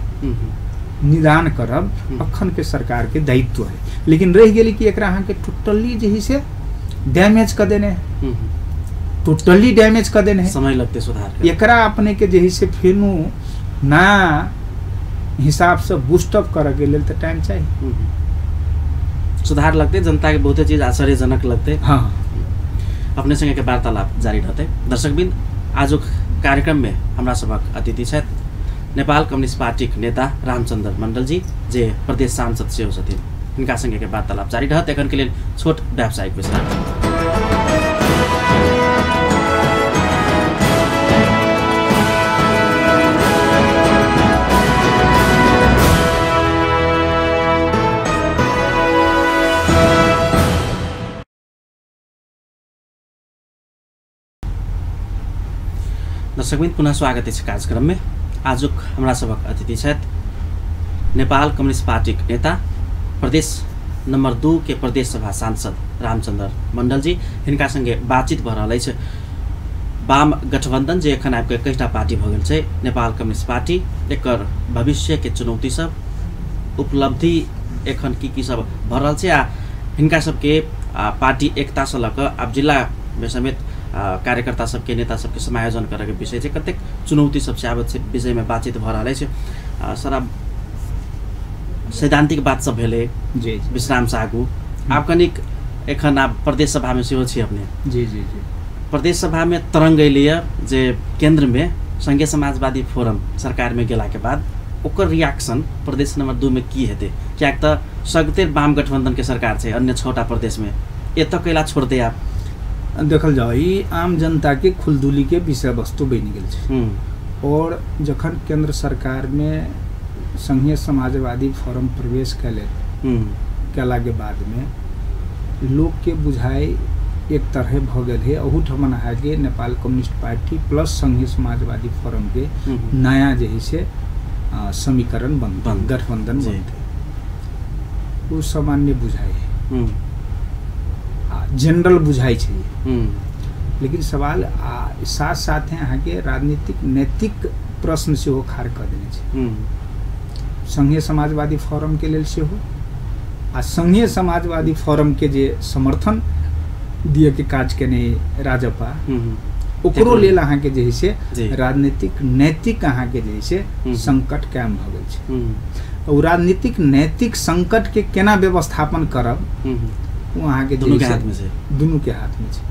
निदान करब अखन के सरकार के दायित्व है। लेकिन रहि गेलै कि एकरा अहाँके टोटली जे है से डैमेज कऽ देने है, टोटली डैमेज कऽ देने है। समय लगते सुधार एकरा अपने के जे है से फेनु नया हिसाब से बूस्टअप करऽ के लेल तऽ टाइम चाही, सुधार लगते, जनता के बहुते चीज आश्चर्यजनक लगते। हाँ, अपने संगे के वार्तालाप जारी रहते। दर्शकबिन, आजुक कार्यक्रम में हमरा सभक अतिथि छथि नेपाल कम्युनिस्ट पार्टीक नेता रामचंद्र मंडलजी, जे प्रदेश सांसद सेहो छथिन। हिनका संगे के वार्तालाप जारी रहत। एखन के लेल छोट व्यावसायिक विश्राम। दर्शकबिन, पुनः स्वागत अछि कार्यक्रम में। आजुक हमरा सभक अतिथि छथि नेपाल कम्युनिस्ट पार्टीक नेता, प्रदेश नंबर 2 के प्रदेश सभा सांसद रामचंद्र मंडलजी। हिनका संगे बातचीत भऽ रहल अछि वाम गठबंधन जे एखन आबि कऽ 21टा पार्टी भऽ गेल छै, नेपाल कम्युनिस्ट पार्टी, एकर भविष्यके चुनौती सब, उपलब्धि एखन की की सब भऽ रहल छै आ हिनका सबके पार्टी एकतासँ लऽ कऽ आब जिलामे समेत कार्यकर्ता सबके, नेता सबके समायोजन करैके विषय छै, कतेक चुनौती सब छै आबैत छै विषयमे बातचीत भऽ रहल अछि। सर, आब सैद्धांतिक बात सब भेलै जी विश्रामसँ आगू, आब कनिक एखन आब प्रदेश सभामे सेहो छी अपने। जी जी जी। प्रदेश सभामे तरंग अयलैए जे केन्द्रमे संघीय समाजवादी फोरम सरकारमे गेलाके बाद ओकर रिएक्शन प्रदेश नंबर 2 में की हेतै? किएक तऽ सगते वाम गठबंधनके सरकार छै अन्य 6टा प्रदेशमे, एतऽ कैला छोड़तै आब? देखल जाओ, ई आम जनता के खुलदुली के विषय वस्तु बनि गेल छै। और जखन केंद्र सरकार में संघीय समाजवादी फोरम प्रवेश कैला के बाद में लोग के बुझाए एक तरह भऽ गेल है। अहूठमन अहाँके नेपाल कम्युनिस्ट पार्टी प्लस संघीय समाजवादी फोरम के नया जे है से समीकरण बनतै, गठबंधन बनतै, ओ सामान्य बुझाइ है, जनरल बुझाइ छै। लेकिन सवाल आ साथ साथ अहाँके राजनीतिक नैतिक प्रश्न सेहो खाड़ कऽ देने छै संघीय समाजवादी फोरम के लेल सेहो, आ संघीय समाजवादी फोरम के जे समर्थन दिए के काज केने राजपा ओकरो लेल अहाँके जे है से राजनीतिक नैतिक अहाँके जे है से संकट कायम भऽ गेल छै। ओ राजनीतिक नैतिक संकट के केना व्यवस्थापन करब ओ अहाँके दुनू के हाथ में छै, दुनू के हाथ में छै।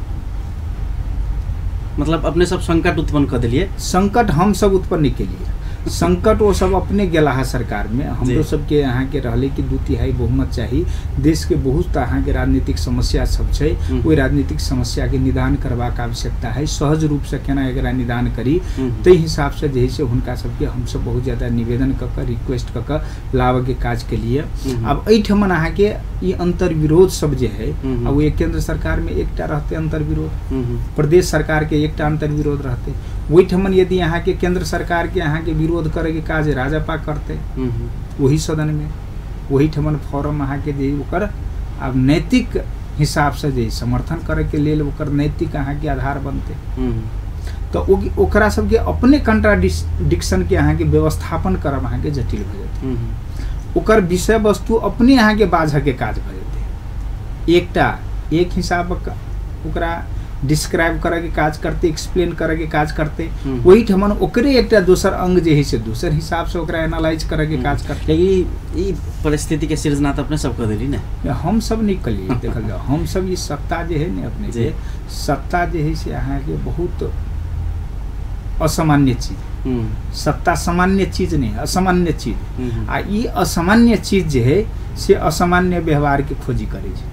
मतलब अपने सब संकट उत्पन्न कर दिलिए, संकट हम सब उत्पन्न नहीं केलिए, संकट वो सब अपने गेला है सरकार में। हमरो सबके अहाँके रहलै कि 2/3 बहुमत चाही, देश के बहुत अहाँके राजनीतिक समस्या सब छै, ओहि राजनीतिक समस्या के निदान करबाक आवश्यकता है, सहज रूप से केना एकरा निदान करी ताहि हिसाब से जे है से हुनका सबके हमसब बहुत ज़्यादा निवेदन कऽ कऽ रिक्वेस्ट कऽ कऽ लाबऽके काज के लिए। आब एहिठमन अहाँके ई अंतर्विरोध सब जे है, आ ओ केंद्र सरकार में एकटा रहतै अंतर्विरोध, प्रदेश सरकार के एकटा अंतर्विरोध रहतै, ओहिठमन यदि अहाँके केंद्र सरकार के अहाँके विरोध करे के काज राजपा करते वही सदन में, वही ठमन फोरम अहाँके जे ओकर आब नैतिक हिसाब से जे समर्थन करे के लेल ओकर नैतिक अहाँके आधार बनते, तो ओकरा सबके अपने कंट्राडिक्शन के अहाँके व्यवस्थापन करब अहाँके जटिल भऽ जेतै, ओकर विषय वस्तु अपने अहाँके बाझऽ के काज भऽ जेतै। एकटा एक हिसाब ओकरा डिस्क्राइब करे के काज करते, एक्सप्लेन करे के काज करते, वही ठमन ओकरे एकटा दोसर अंग जे है से दोसर हिसाब से ओकरा एनालाइज करे के काज करते। लेकिन ई परिस्थिति के सृजना तो अपने सब कर देली ने, हम सब नहीं कलिए। देखल जाओ हम सब ई सत्ता जे है ने अपने के सत्ता जे है से अहाँके बहुत असामान्य चीज, सत्ता सामान्य चीज नहीं है, असामान्य चीज, आ ई असामान्य चीज जे है से असामान्य व्यवहार के खोजी करे छै,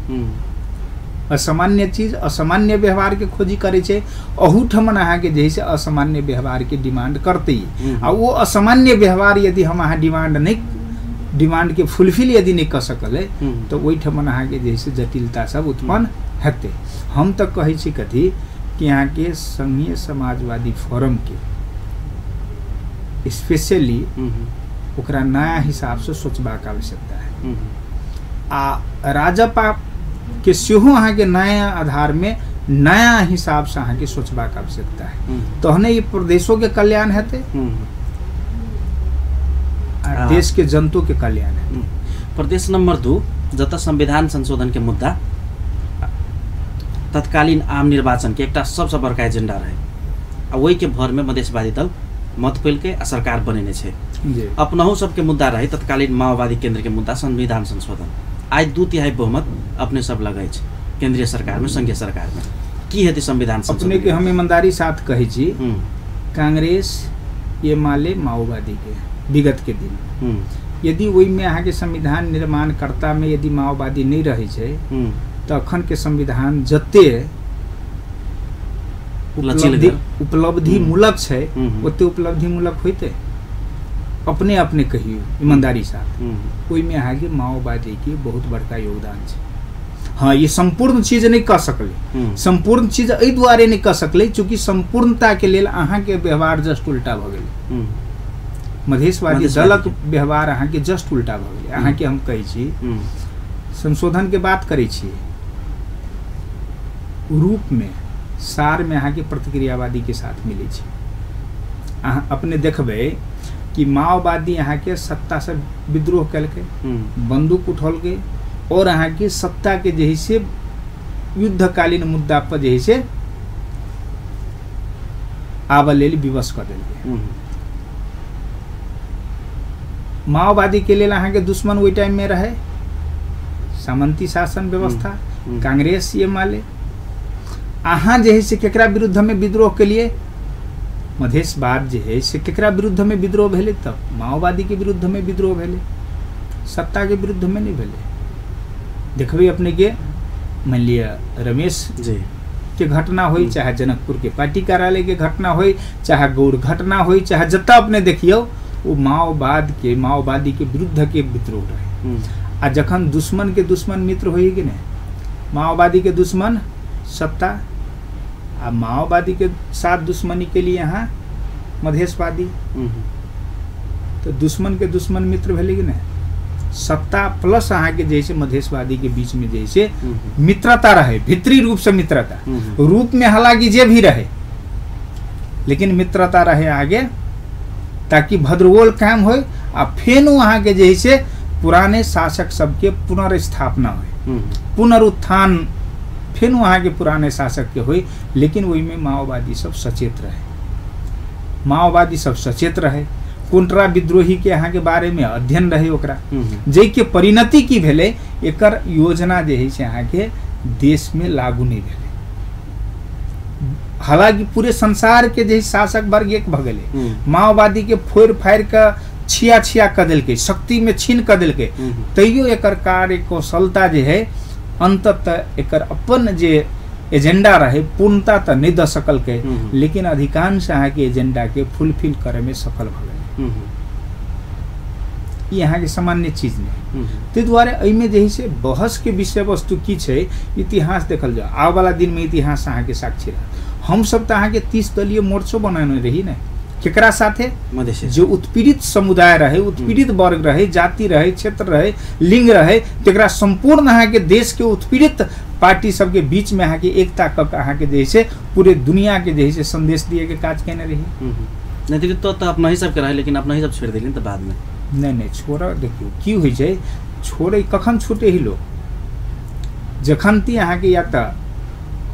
असामान्य चीज असामान्य व्यवहार के खोजी करे छै। अहूठमन अहाँके जे है से असामान्य व्यवहार के डिमांड करते, आ वो असामान्य व्यवहार यदि हम अहाँ डिमांड नहीं, डिमांड के फुलफिल यदि नहीं कऽ सकलै तो ओहिठमन अहाँके जे है से जटिलता सब उत्पन्न हेतै। हम तऽ कहै छी कथी कि अहाँके संघीय समाजवादी फोरम के स्पेशली ओकरा नया हिसाब से सोचबाक आवश्यकता है, आ राजपा के सेहो अहाँके नया आधार में नया हिसाब से अहाँके सोचबाक आवश्यकता है, तहने ई प्रदेशों के कल्याण हेतै आ देश के जनतो के कल्याण हेतै। प्रदेश नंबर 2 जतऽ संविधान संशोधन के मुद्दा तत्कालीन आम निर्वाचन के एकटा सबसँ बड़का एजेंडा रहे, आ ओहि के भर में मधेशवादी दल मत पैलकै आ सरकार बनेने छै। अपनहु सबके मुद्दा रहे तत्कालीन माओवादी केंद्र के मुद्दा संविधान संशोधन, आज 2/3 बहुमत अपने सब लगै छै केंद्रीय सरकार में, संघीय सरकार में, की हेतै संविधान संशोधन? अपने के हम ईमानदारी साथ कहै छी, कांग्रेस एमाले माओवादी के विगत के दिन यदि ओहिमे अहाँके संविधान निर्माणकर्ता में यदि माओवादी नहीं रहै छै तऽ अखन के संविधान जते उपलब्धिमूलक छै ओते उपलब्धिमूलक होइतै? अपने अपने कहियौ ईमानदारी साथ, ओहिमे अहाँके माओवादी के बहुत बड़का योगदान छै। हाँ, ये संपूर्ण चीज नहीं कह सकलै, संपूर्ण चीज एहि दुआरे नहीं कह सकलै चूँकि संपूर्णता के लेल अहाँके व्यवहार जस्ट उल्टा भऽ गेलै, मधेशवादी दलक व्यवहार अहाँके जस्ट उल्टा भऽ गेलै। अहाँके हम कहै छी संशोधन के बात करै छी, रूप में सार में अहाँके प्रतिक्रियावादी के साथ मिलै छै। अहाँ अपने देखबै कि माओवादी अहाँके सत्ता से विद्रोह केलकै, बंदूक उठौलकै और अहाँके सत्ता के जे है से युद्धकालीन मुद्दा पर जे है से आबऽ लेल विवश कऽ देलकै। माओवादी के लेल अहाँके दुश्मन ओहि टाइम में रहे सामंती शासन व्यवस्था, कांग्रेस एमाले। अहाँ जे है से केकरा विरुद्ध में विद्रोह के लिए, मधेशवाद जे है से केकरा विरुद्ध में विद्रोह भेलै? तब माओवादी के विरुद्ध में विद्रोह भेलै, सत्ता के विरुद्ध में नहीं भेलै। देखबै अपने के मान लिअ रमेश जी के घटना होई, चाहे जनकपुर के पार्टी कार्यालय के घटना होई, चाहे गौर घटना होई, चाहे जतऽ अपने देखियौ वो माओवाद के माओवादी के विरुद्ध के विद्रोह रहे। आ जखन दुश्मन के दुश्मन मित्र होई कि नहीं, माओवादी के दुश्मन सत्ता आ माओवादी के साथ दुश्मनी के लिए अहाँ मधेशवादी, तो दुश्मन के दुश्मन मित्र भेलै कि नहि? सत्ता प्लस अहाँके जे छै मधेशवादी के बीच में जे छै मित्रता रहे, भीतरी रूप से मित्रता, रूप में हालांकि जे भी रहे लेकिन मित्रता रहे आगे, ताकि भद्रगोल कायम हो आ फेनो अहाँके जे छै पुराने शासक सबके पुनर्स्थापना हो, पुनरुत्थान फेनो अहाँके पुराने शासक के होय। लेकिन ओहिमे माओवादी सब सचेत रहे, माओवादी सब सचेत रहे, कोंट्रा विद्रोही के अहाँके बारे में अध्ययन रहे ओकरा, जाहिके परिणति की भेलै एकर योजना जे है से अहाँके देश में लागू नहीं भेलै। हालांकि पूरे संसार के जे शासक वर्ग एक भऽ गेलै, माओवादी के फोड़ि फाड़ि कऽ छिया छिया कऽ देलकै, शक्ति में छीन कऽ देलकै, तैयो एकर कार्य कौशलता जे है अंततः एकर अपन जे एजेंडा रहे पूर्णता तऽ नहि दऽ सकलकै, लेकिन अधिकांश अहाँके एजेंडा के फुलफिल करे में सफल भऽ गेलै। ई अहाँके सामान्य चीज नहि। ताहि दुआरे एहिमे जे है से बहस के विषय वस्तु की छै, इतिहास देखल जाओ, आबऽ वाला दिन में इतिहास अहाँके साक्षी रहत। हमसब तऽ अहाँके 30 दलीय मोर्चो बनेने रही ने, केकरा साथे? जो उत्पीड़ित समुदाय रहे, उत्पीड़ित वर्ग रहे, जाति रहे, क्षेत्र रहे, लिंग रहे, तकरा संपूर्ण अहाँके देश के उत्पीड़ित पार्टी सबके बीच में अहाँके एकता कऽ के अहाँके जे है पूरे दुनिया के जे है संदेश दिए के काज केने रही। नेतृत्व तऽ अपना ही सबके रहे, लेकिन अपना ही सब छोड़ि देलिन तऽ बाद में। नहीं नहीं छोड़, देखियौ की होइ छै, छोड़े कखन छूटे ही लोग, जखन ती अहाँके या तऽ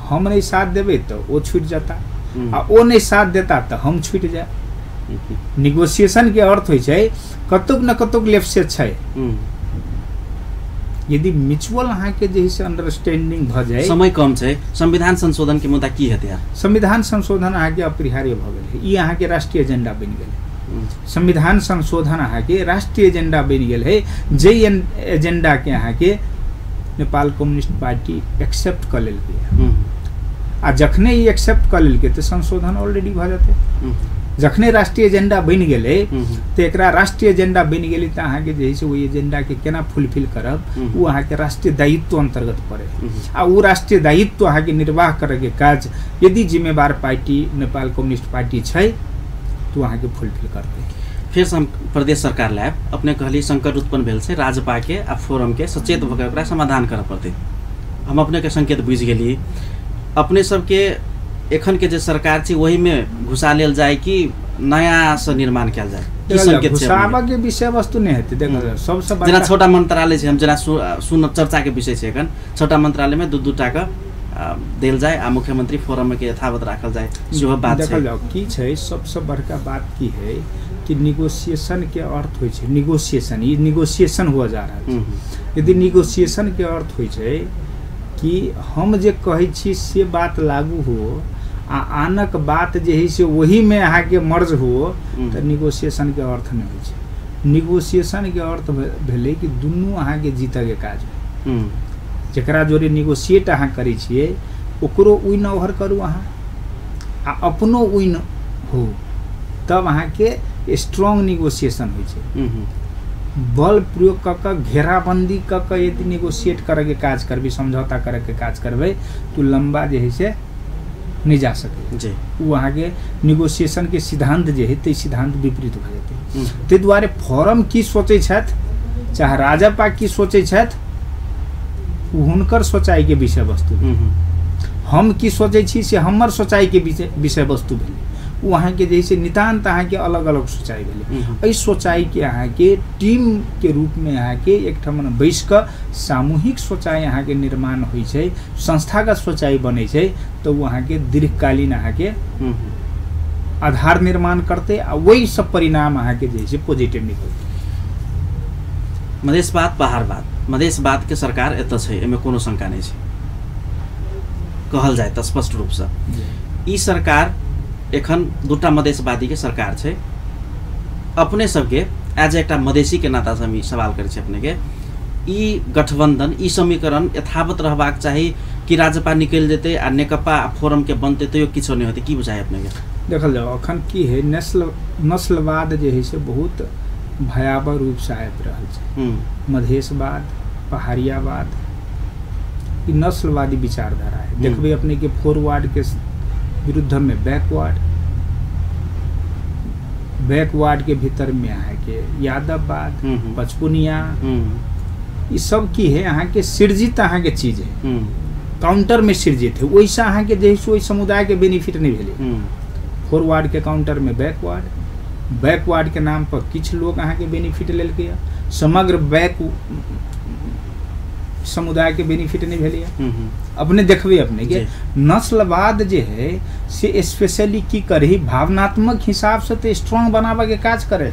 हम नहीं साथ देबै तऽ ओ छूटि जाता, आ ओ नहीं साथ देता तऽ हम छूटि जाए। निगोसिएशन के अर्थ होइ छै कतौक न कतौक लेफ्ट छै, यदि म्यूचुअल अहाँके जे है से अंडरस्टैंडिंग भऽ जाए। समय कम छै, संविधान संशोधन के मुद्दा की हेतै? संविधान संशोधन अहाँके अपरिहार्य भऽ गेलै, ई अहाँके राष्ट्रीय एजेंडा बनि गेलै। संविधान संशोधन अहाँके राष्ट्रीय एजेंडा बनि गेल है, जे एजेंडा के अहाँके नेपाल कम्युनिस्ट पार्टी एक्सेप्ट कऽ लेलकै, आ जखने ई एक्सेप्ट कऽ लेलकै तऽ संशोधन ऑलरेडी भऽ जेतै। जखने राष्ट्रीय एजेंडा बनि गेलै तऽ एकरा राष्ट्रीय एजेंडा बनि गेलै तऽ अहाँके जे है से ओहि एजेंडाके केना फुलफिल करब ओ अहाँके राष्ट्रीय दायित्व अन्तर्गत पड़े, आ ओ राष्ट्रीय दायित्व अहाँके निर्वाह करैके काज यदि जिम्मेवार पार्टी नेपाल कम्युनिस्ट पार्टी छै तऽ अहाँके फुलफिल करतै। फेर हम प्रदेश सरकार लायब, अपने कहली संकट उत्पन्न भेल छै, राजपा के आ फोरम के सचेत भऽ के ओकरा समाधान करऽ पड़तै। हम अपने के संकेत बुझि गेली, अपने सबके एखन के जे सरकार छै ओहिमे घुसा लेल जाय कि नया से निर्माण कयल जाय? की संकेत छै? घुसाबऽ के विषय वस्तु नहि हेतै। देखल सबसँ जेना छोटा मंत्रालय छै, हम जेना सुन चर्चा के विषय छै, एखन छोटा मंत्रालय में दू दू टा के देल जाय आ मुख्यमंत्री फोरम के यथावत राखल जाय, सेहो बात छै। देखल जाओ की छै, सबसँ बड़का बात की है कि निगोसिएशन के अर्थ होइ छै, निगोसिएशन, ई निगोसिएशन हुआ जा रहल छै। यदि निगोसिएशन के अर्थ होइ छै कि हम जे कहै छी से बात लागू हो आ आनक बात जे है से ओहीमे अहाँके मर्ज हो, तऽ निगोसिएशन के अर्थ नहि होइ छै। निगोसिएशन के अर्थ भेलै कि दुनू अहाँके जीतऽके काज भेल। जकरा जोड़े निगोसिएट अहाँ करै छियै ओकरो विन ओवर करू अहाँ आ अपनो विन हो, तब अहाँके स्ट्रॉन्ग निगोसिएशन होइ छै। बल प्रयोग कऽ कऽ घेराबंदी कऽ कऽ यदि निगोसिएट करैके काज करबै, समझौता करैके काज करबै, तऽ लम्बा जे है से नहि जा सकै जी। ओ अहाँके निगोसिएशन के सिद्धांत जे है ताहि सिद्धांत विपरीत भऽ जेतै। ताहि दुआरे फोरम की सोचै छथि चाहे राजपा की सोचै छथि ओ हुनकर सोचाइके विषय वस्तु, हम की सोचै छी से हमर सोचाइके विषय वस्तु भेलै। ओ अहाँके जे है से नितान्त अहाँके अलग अलग सोचाइ भेलै। एहि सोचाइके अहाँके टीम के रूपमे अहाँके एकठाम बैस कऽ सामूहिक सोचाइ अहाँके निर्माण होइ छै, संस्थागत सोचाइ बनै छै, तऽ ओ अहाँके दीर्घकालीन अहाँके आधार निर्माण करतै आ वही सब परिणाम अहाँके जे है से पॉजिटिव निकलतै। मधेशवाद पहाड़वाद, मधेशवाद के सरकार एतऽ छै, एहिमे कोनो शंका नहि छै, कहल जाय तऽ स्पष्ट रूपसँ ई सरकार एखन दूटा मधेशवादी के सरकार छै। अपने सबके एज एकटा मधेसी के नातासँ हम ई सवाल करै छी अपने के, ई गठबंधन ई समीकरण यथावत रहबाक चाही कि राजपा निकलि जेतै आ नेकपा फोरम के बनतै तैयो किछो नहि होतै? की बुझाइ अपने के? देखल जाओ अखन की है, नस्लवाद जे है से बहुत भयावह रूपसँ आबि रहल छै। मधेशवाद, पहाड़ियावाद, ई नस्लवादी विचारधारा है। देखबै अपने के फॉरवर्ड के विरुद्ध में बैकवर्ड, बैकवर्ड के भीतर में अहाँके यादववाद, पचपुनिया, ई सब की है अहाँके सृजित अहाँके चीज है, काउंटर में सृजित है। ओहिसँ अहाँके जे है से ओहि समुदाय के बेनिफिट नहीं भेलै। फॉरवर्ड के काउंटर में बैकवर्ड, बैकवर्ड के नाम पर किछु लोग अहाँके बेनिफिट लेलकै, समग्र बैक समुदाय के बेनिफिट नहीं भेलै। अपने देखबै अपने के नस्लवाद जे है से स्पेशली की करे, भावनात्मक हिसाब से तो स्ट्रांग बनाबऽ के काज करे,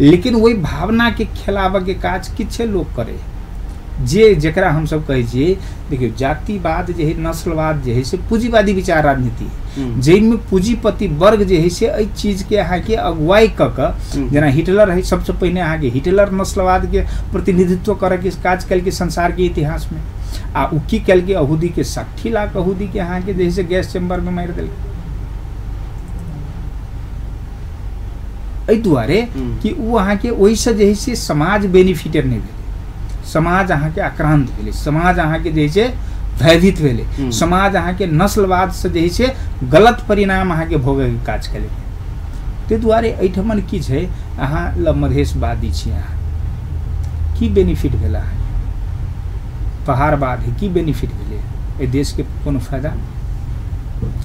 लेकिन वही भावना के खेलाबऽ के काज किछे लोग करे, जे जकरा हमसब कहै छियै। देखियौ जातिवाद जे है, नस्लवाद जे है से पूंजीवादी विचार राजनीति है, जाहिमे पूंजीपति वर्ग जे है से एहि चीजके अहाँके अगुवाई कऽ कऽ, जेना हिटलर है, सबसँ पहिने अहाँके हिटलर नस्लवाद के प्रतिनिधित्व करऽके काज केलकै संसार के इतिहास में। आ ओ की केलकै, यहूदी के 60 लाख यहूदी के अहाँके जे है से गैस चैम्बर में मारि देलकै। एहि दुआरे कि ओ अहाँके ओहिसँ जे है से समाज बेनिफिटेड नहि भेलै, समाज अहाँके आक्रांत भेलै, समाज अहाँके जे है से भयभीत भेलै, समाज अहाँके नस्लवाद से जे है से गलत परिणाम अहाँके भोगैके काज केलकै। ताहि दुआरे एहिठमन की छै, अहाँ ल मधेशवादी छी, अहाँ की बेनिफिट भेल अहाँके? पहाड़वाद है, की बेनिफिट भेलै एहि देशके? कोनो फायदा?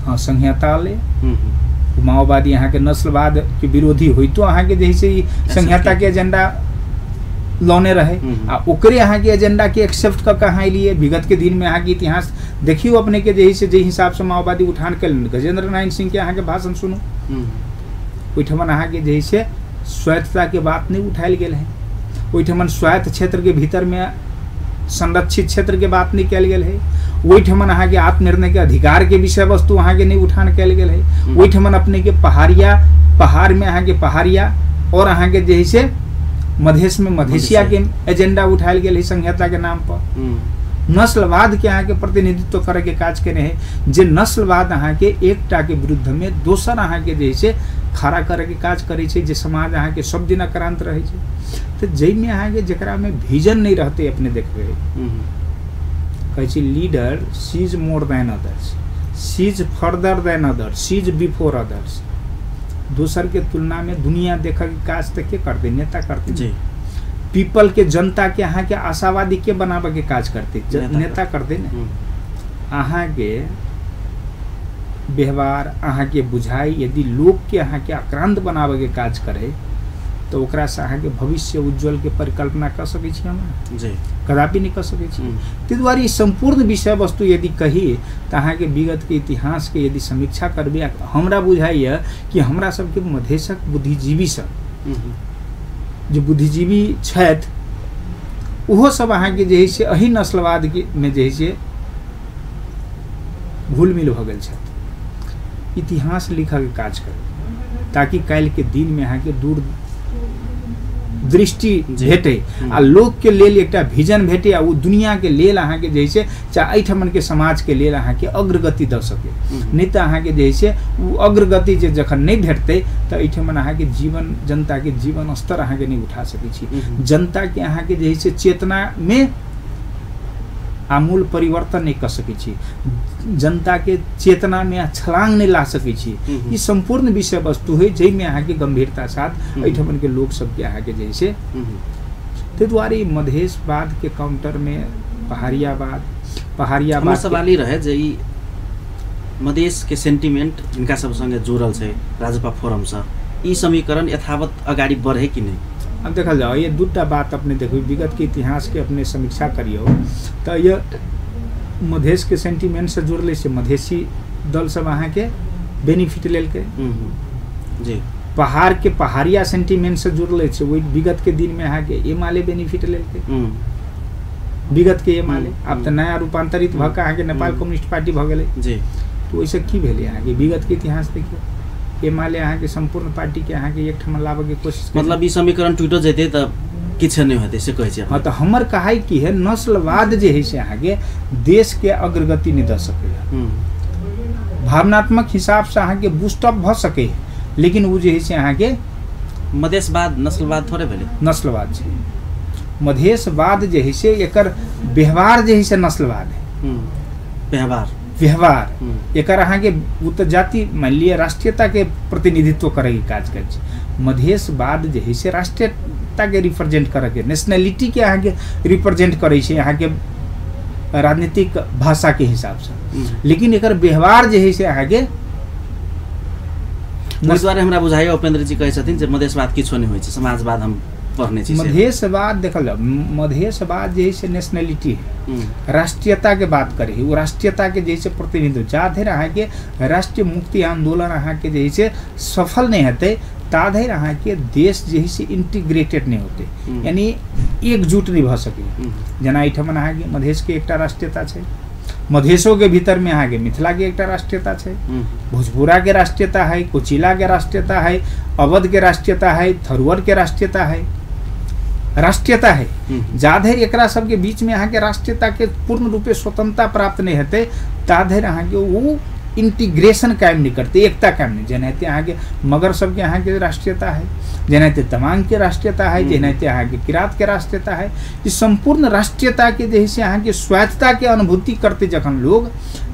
हाँ, संहिता ले माओवादी अहाँके नस्लवाद के विरोधी होइतो अहाँके जे है से संहिता के एजेंडा लौने रहे, आ ओकरे अहाँके एजेंडा के एक्सेप्ट कऽ के अहाँ एलियै। विगत के दिन में अहाँके इतिहास देखियौ अपने के जे है से जाहि हिसाब से माओवादी उठान केलनि, गजेंद्र नारायण सिंह के अहाँके भाषण सुनू, ओहिठमन अहाँके जे है से स्वायत्तता के बात नहीं उठायल गेल है, ओहिठमन स्वायत्त क्षेत्र के भीतर में संरक्षित क्षेत्र के बात नहीं कयल गेल है, ओहिठमन अहाँके आत्मनिर्णय के अधिकार के विषय वस्तु अहाँके नहीं उठान कयल गेल है, ओहिठमन अपने के पहाड़िया, पहाड़ में अहाँके पहाड़िया और अहाँके जे है से मधेश में मधेशिया के एजेंडा उठायल गेल है संहिता के नाम पर। नस्लवाद के अहाँके प्रतिनिधित्व करे के काज केने है, जे नस्लवाद अहाँके एकटा के विरुद्ध में दोसर अहाँके जे है से खड़ा करे के काज करै छै, जे समाज अहाँके सब दिन आक्रांत रहै छै। तऽ जाहिमे अहाँके जकरा में विजन नहीं रहतै, अपने देखबै कहै छै leader sees more than others, sees further than others, sees before others. दोसर के तुलना में दुनिया देखऽ के काज तऽ के करतै? नेता करतै। पीपल के, जनता के अहाँके आशावादी के बनाबऽ के काज करतै? नेता करतै ने। अहाँके व्यवहार, अहाँके बुझाइ यदि लोक के अहाँके आक्रांत बनाबऽ के काज करे तऽ ओकरा से अहाँके भविष्य उज्जवल के परिकल्पना कऽ सकै छी हम? कदापि नहीं कऽ सकै छी। ताहि दुआरे ई सम्पूर्ण विषय वस्तु यदि कही तऽ अहाँके विगत के इतिहास के यदि समीक्षा करबै, हमरा बुझाइए कि हमरा सबके मधेशक बुद्धिजीवी सब जे बुद्धिजीवी छथि ओहो सब अहाँके जे है से एहि नस्लवाद के में जे है से घुल मिल भऽ गेल छथि। इतिहास लिखऽके काज करू ताकि काल्हि के दिन में अहाँके दूर दृष्टि भेटै आ लोक के लेल एकटा विजन भेटै, आ ओ दुनिया के लेल अहाँके जे है से चाहे एहिठमन के समाज के लेल अहाँके अग्रगति दऽ सकै। नहि तऽ अहाँके जे है से ओ अग्रगति जे जखन नहि भेटतै तऽ एहिठमन अहाँके जीवन, जनता के जीवन स्तर अहाँके नहि उठा सकै छी। जनता के अहाँके जे है से चेतना में आमूल परिवर्तन नहीं कऽ सकै छी, जनता के चेतना में छलांग नहीं ला सकै छी। ई सम्पूर्ण विषय वस्तु है जाहिमे अहाँके गंभीरता साथ एहिठमन के लोक सबके अहाँके जे से ताहि दुआरे मधेशवाद के काउंटर में पहाड़ियावाद, पहाड़ियावाद सवाल ई रहे जे ई मधेश के सेंटिमेंट हिनका सब संगे जुड़ल छै राजपा फोरम से, ई समीकरण यथावत अगाडि बढ़े कि नहीं? अब देखल जाओ, ये दूटा बात अपने देखो, विगत के इतिहास के अपने समीक्षा करियो तो ये मधेश के सेंटिमेंट से जुड़ले से मधेशी दल सब अहाँके बेनिफिट लेलकै जी। पहाड़ के पहाड़िया सेंटिमेंट से जुड़ले छै वही विगत के दिन में अहाँके एमाले बेनिफिट लेलकै, विगत के एमाले। आब तऽ नया रूपांतरित भऽ कऽ अहाँके नेपाल कम्युनिस्ट पार्टी भऽ गेलै जी। तो ओहिसँ की भेलै अहाँके विगत के इतिहास देखियौ, एमाले अहाँके सम्पूर्ण पार्टी के अहाँके एकठाम लाबऽ के कोशिश, मतलब ई समीकरण टूटो जेतै तऽ किछु नहि हेतै से कहै छी। हाँ, तऽ हमर कहाइ की है, नस्लवाद जे है से अहाँके देश के अग्रगति नहि दऽ सकैए। भावनात्मक हिसाब से अहाँके बूस्टअप भऽ सकै, लेकिन ओ जे है से अहाँके मधेशवाद नस्लवाद थोड़े भेलै। नस्लवाद छै मधेशवाद जे है से, एकर व्यवहार जे है से नस्लवाद है। व्यवहार व्यवहार एकर अहाँके ओ तऽ जाति मानि लिअ राष्ट्रीयताके प्रतिनिधित्व करैके काज करै छै। मधेशवाद जे है से राष्ट्रीयताके रिप्रेजेंट करैके, नेशनलिटीके अहाँके रिप्रेजेंट करै छै अहाँके राजनीतिक भाषाके हिसाबसँ, लेकिन एकर व्यवहार जे है से अहाँके ओहि दुआरे हमरा बुझाइए उपेंद्र जी कहै छथिन जे मधेशवाद किछो नहि होइ छै, समाजवाद हम पढ़ने छी। मधेशवाद देखल जाओ, मधेशवाद जे है से नेशनलिटी है, राष्ट्रीयता के बात करे है, वो राष्ट्रीयता के जैसे प्रतिनिधित्व। जा धरि अहाँके राष्ट्रीय मुक्ति आंदोलन अहाँके जे है से सफल नहीं हेतै ता धरि अहाँके देश जे है से इंटीग्रेटेड नहीं होते, यानी एकजुट नहीं भऽ सकै। जेना एहिठाम अहाँके मधेशके एकटा राष्ट्रीयता छै, मधेशोके भीतरमे अहाँके मिथिलाके एकटा राष्ट्रीयता छै, भोजपुराके राष्ट्रीयता है, कोचिलाके राष्ट्रीयता है, अवधके राष्ट्रीयता है, थरुअरके राष्ट्रीयता है, राष्ट्रीयता है। जा धरि एकरा सबके बीचमे अहाँके राष्ट्रीयताके पूर्ण रूपे स्वतंत्रता प्राप्त नहीं हेतै ता धरि अहाँके ओ इंटीग्रेशन कायम नहीं करते, एकता कायम नहीं। जेनाहिते अहाँके मगर सबके अहाँके राष्ट्रीयता है, जेनाहिते तमांगके राष्ट्रीयता है, जेनाहिते अहाँके किरातके राष्ट्रीयता है, ई सम्पूर्ण राष्ट्रीयताके जे है से अहाँके स्वायत्तताके अनुभूति करते जखन लोग,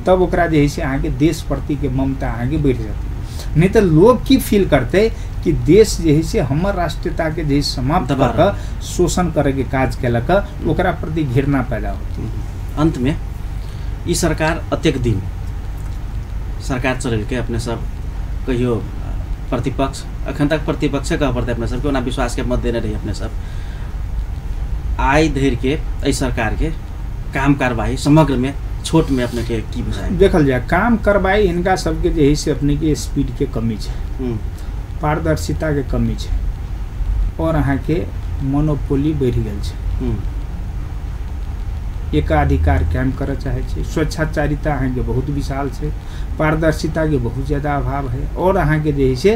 तब ओकरा जे है से अहाँके देश प्रतिके ममता अहाँके बढ़ि जेतै। नहीं तऽ लोग की फील करते कि देश जे है से हमर राष्ट्रीयताके जे समाप्त कऽ कऽ शोषण करैके काज केलक, ओकरा प्रति घृणा पैदा होती। अंतमे ई सरकार अतेक दिन सरकार चलेलकै, अपने सब कहियो प्रतिपक्ष, अखन तक प्रतिपक्षे कहऽ पड़तै अपने सबके, ओना विश्वासके मत देने रही अपने सब, आइ धरिके एहि सरकारके काम कारवाही समग्रमे छोटमे अपनेके की बुझाइ? देखल जाय काम कारवाही हिनका सबके जे है से अपनेके स्पीडके कमी छै, पारदर्शिताके कमी छै, और अहाँके मोनोपोली बढ़ि गेल छै, एकाधिकार कायम करऽ चाहै छै, स्वेच्छाचारिता अहाँके बहुत विशाल छै, पारदर्शिताके बहुत ज़्यादा अभाव है, और अहाँके जे है से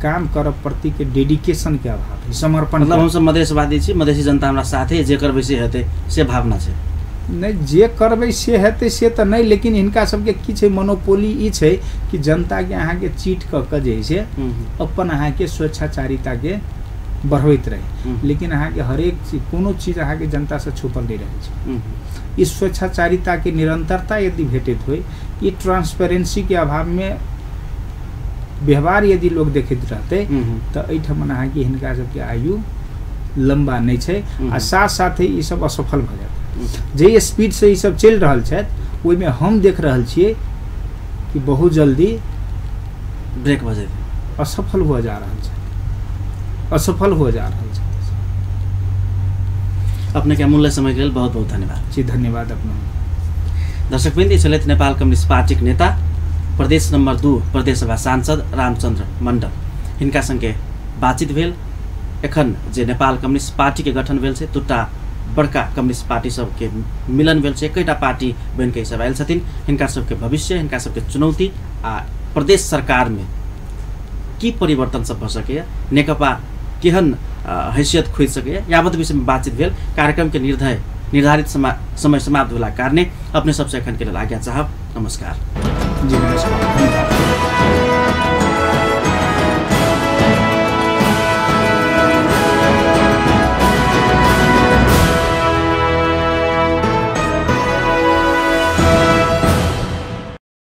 काम करऽ प्रतिके डेडिकेशनके अभाव है, समर्पण। मतलब हमसब मधेशवादी छी, मधेशी जनता हमरा साथे, जे करबै से हेतै से भावना छै। नहि, जे करबै से हेतै से तऽ नहि, लेकिन हिनका सबके की छै मोनोपोली ई छै कि जनताके अहाँके चीट कऽ कऽ जे है से अपन अहाँके स्वेच्छाचारिताके बढ़बैत रहै, लेकिन अहाँके हरेक चीज कोनो चीज अहाँके जनतासँ छुपल नहि रहै छै। ई स्वेच्छाचारिताके निरंतरता यदि भेटैत होइ, ई ट्रांसपेरेंसीके अभावमे व्यवहार यदि लोग देखैत रहतै तऽ एहिठाम अहाँके हिनका सबके आयु लम्बा नहि छै, आ साथ साथे ई सब असफल भऽ जायत। जे स्पीडसँ ई सब चलि रहल छथि ओहिमे हम देख रहल छियै कि बहुत जल्दी ब्रेक भऽ जेतै, असफल हुआ जा रहल छै, असफल हुआ जा रहल छै। अपने के अमूल्य समय के लेल बहुत बहुत धन्यवाद। जी धन्यवाद अपना। दर्शकवृन्द, ई छलथि नेपाल कम्युनिस्ट पार्टीक नेता, प्रदेश नंबर 2 प्रदेश सभा सांसद रामचंद्र मंडल। हिनका संगे बातचीत भेल। एखन जे नेपाल कम्युनिस्ट पार्टी के गठन भेल छै, दूटा बड़का कम्युनिस्ट पार्टी सबके मिलन भेल छै, एकेटा पार्टी बनि के सब आयल छथिन। हिनका सबके भविष्य, हिनका सबके चुनौती आ प्रदेश सरकार में की परिवर्तन सब भऽ सकैए, नेकपा केहन हैसियत खोजि सकैए, यावत विषयमे बातचीत भेल। कार्यक्रम के निर्धारित समय समाप्त भेलाक कारणे अपने सबसे एखन के लेल आज्ञा चाहब। नमस्कार। जी नमस्कार।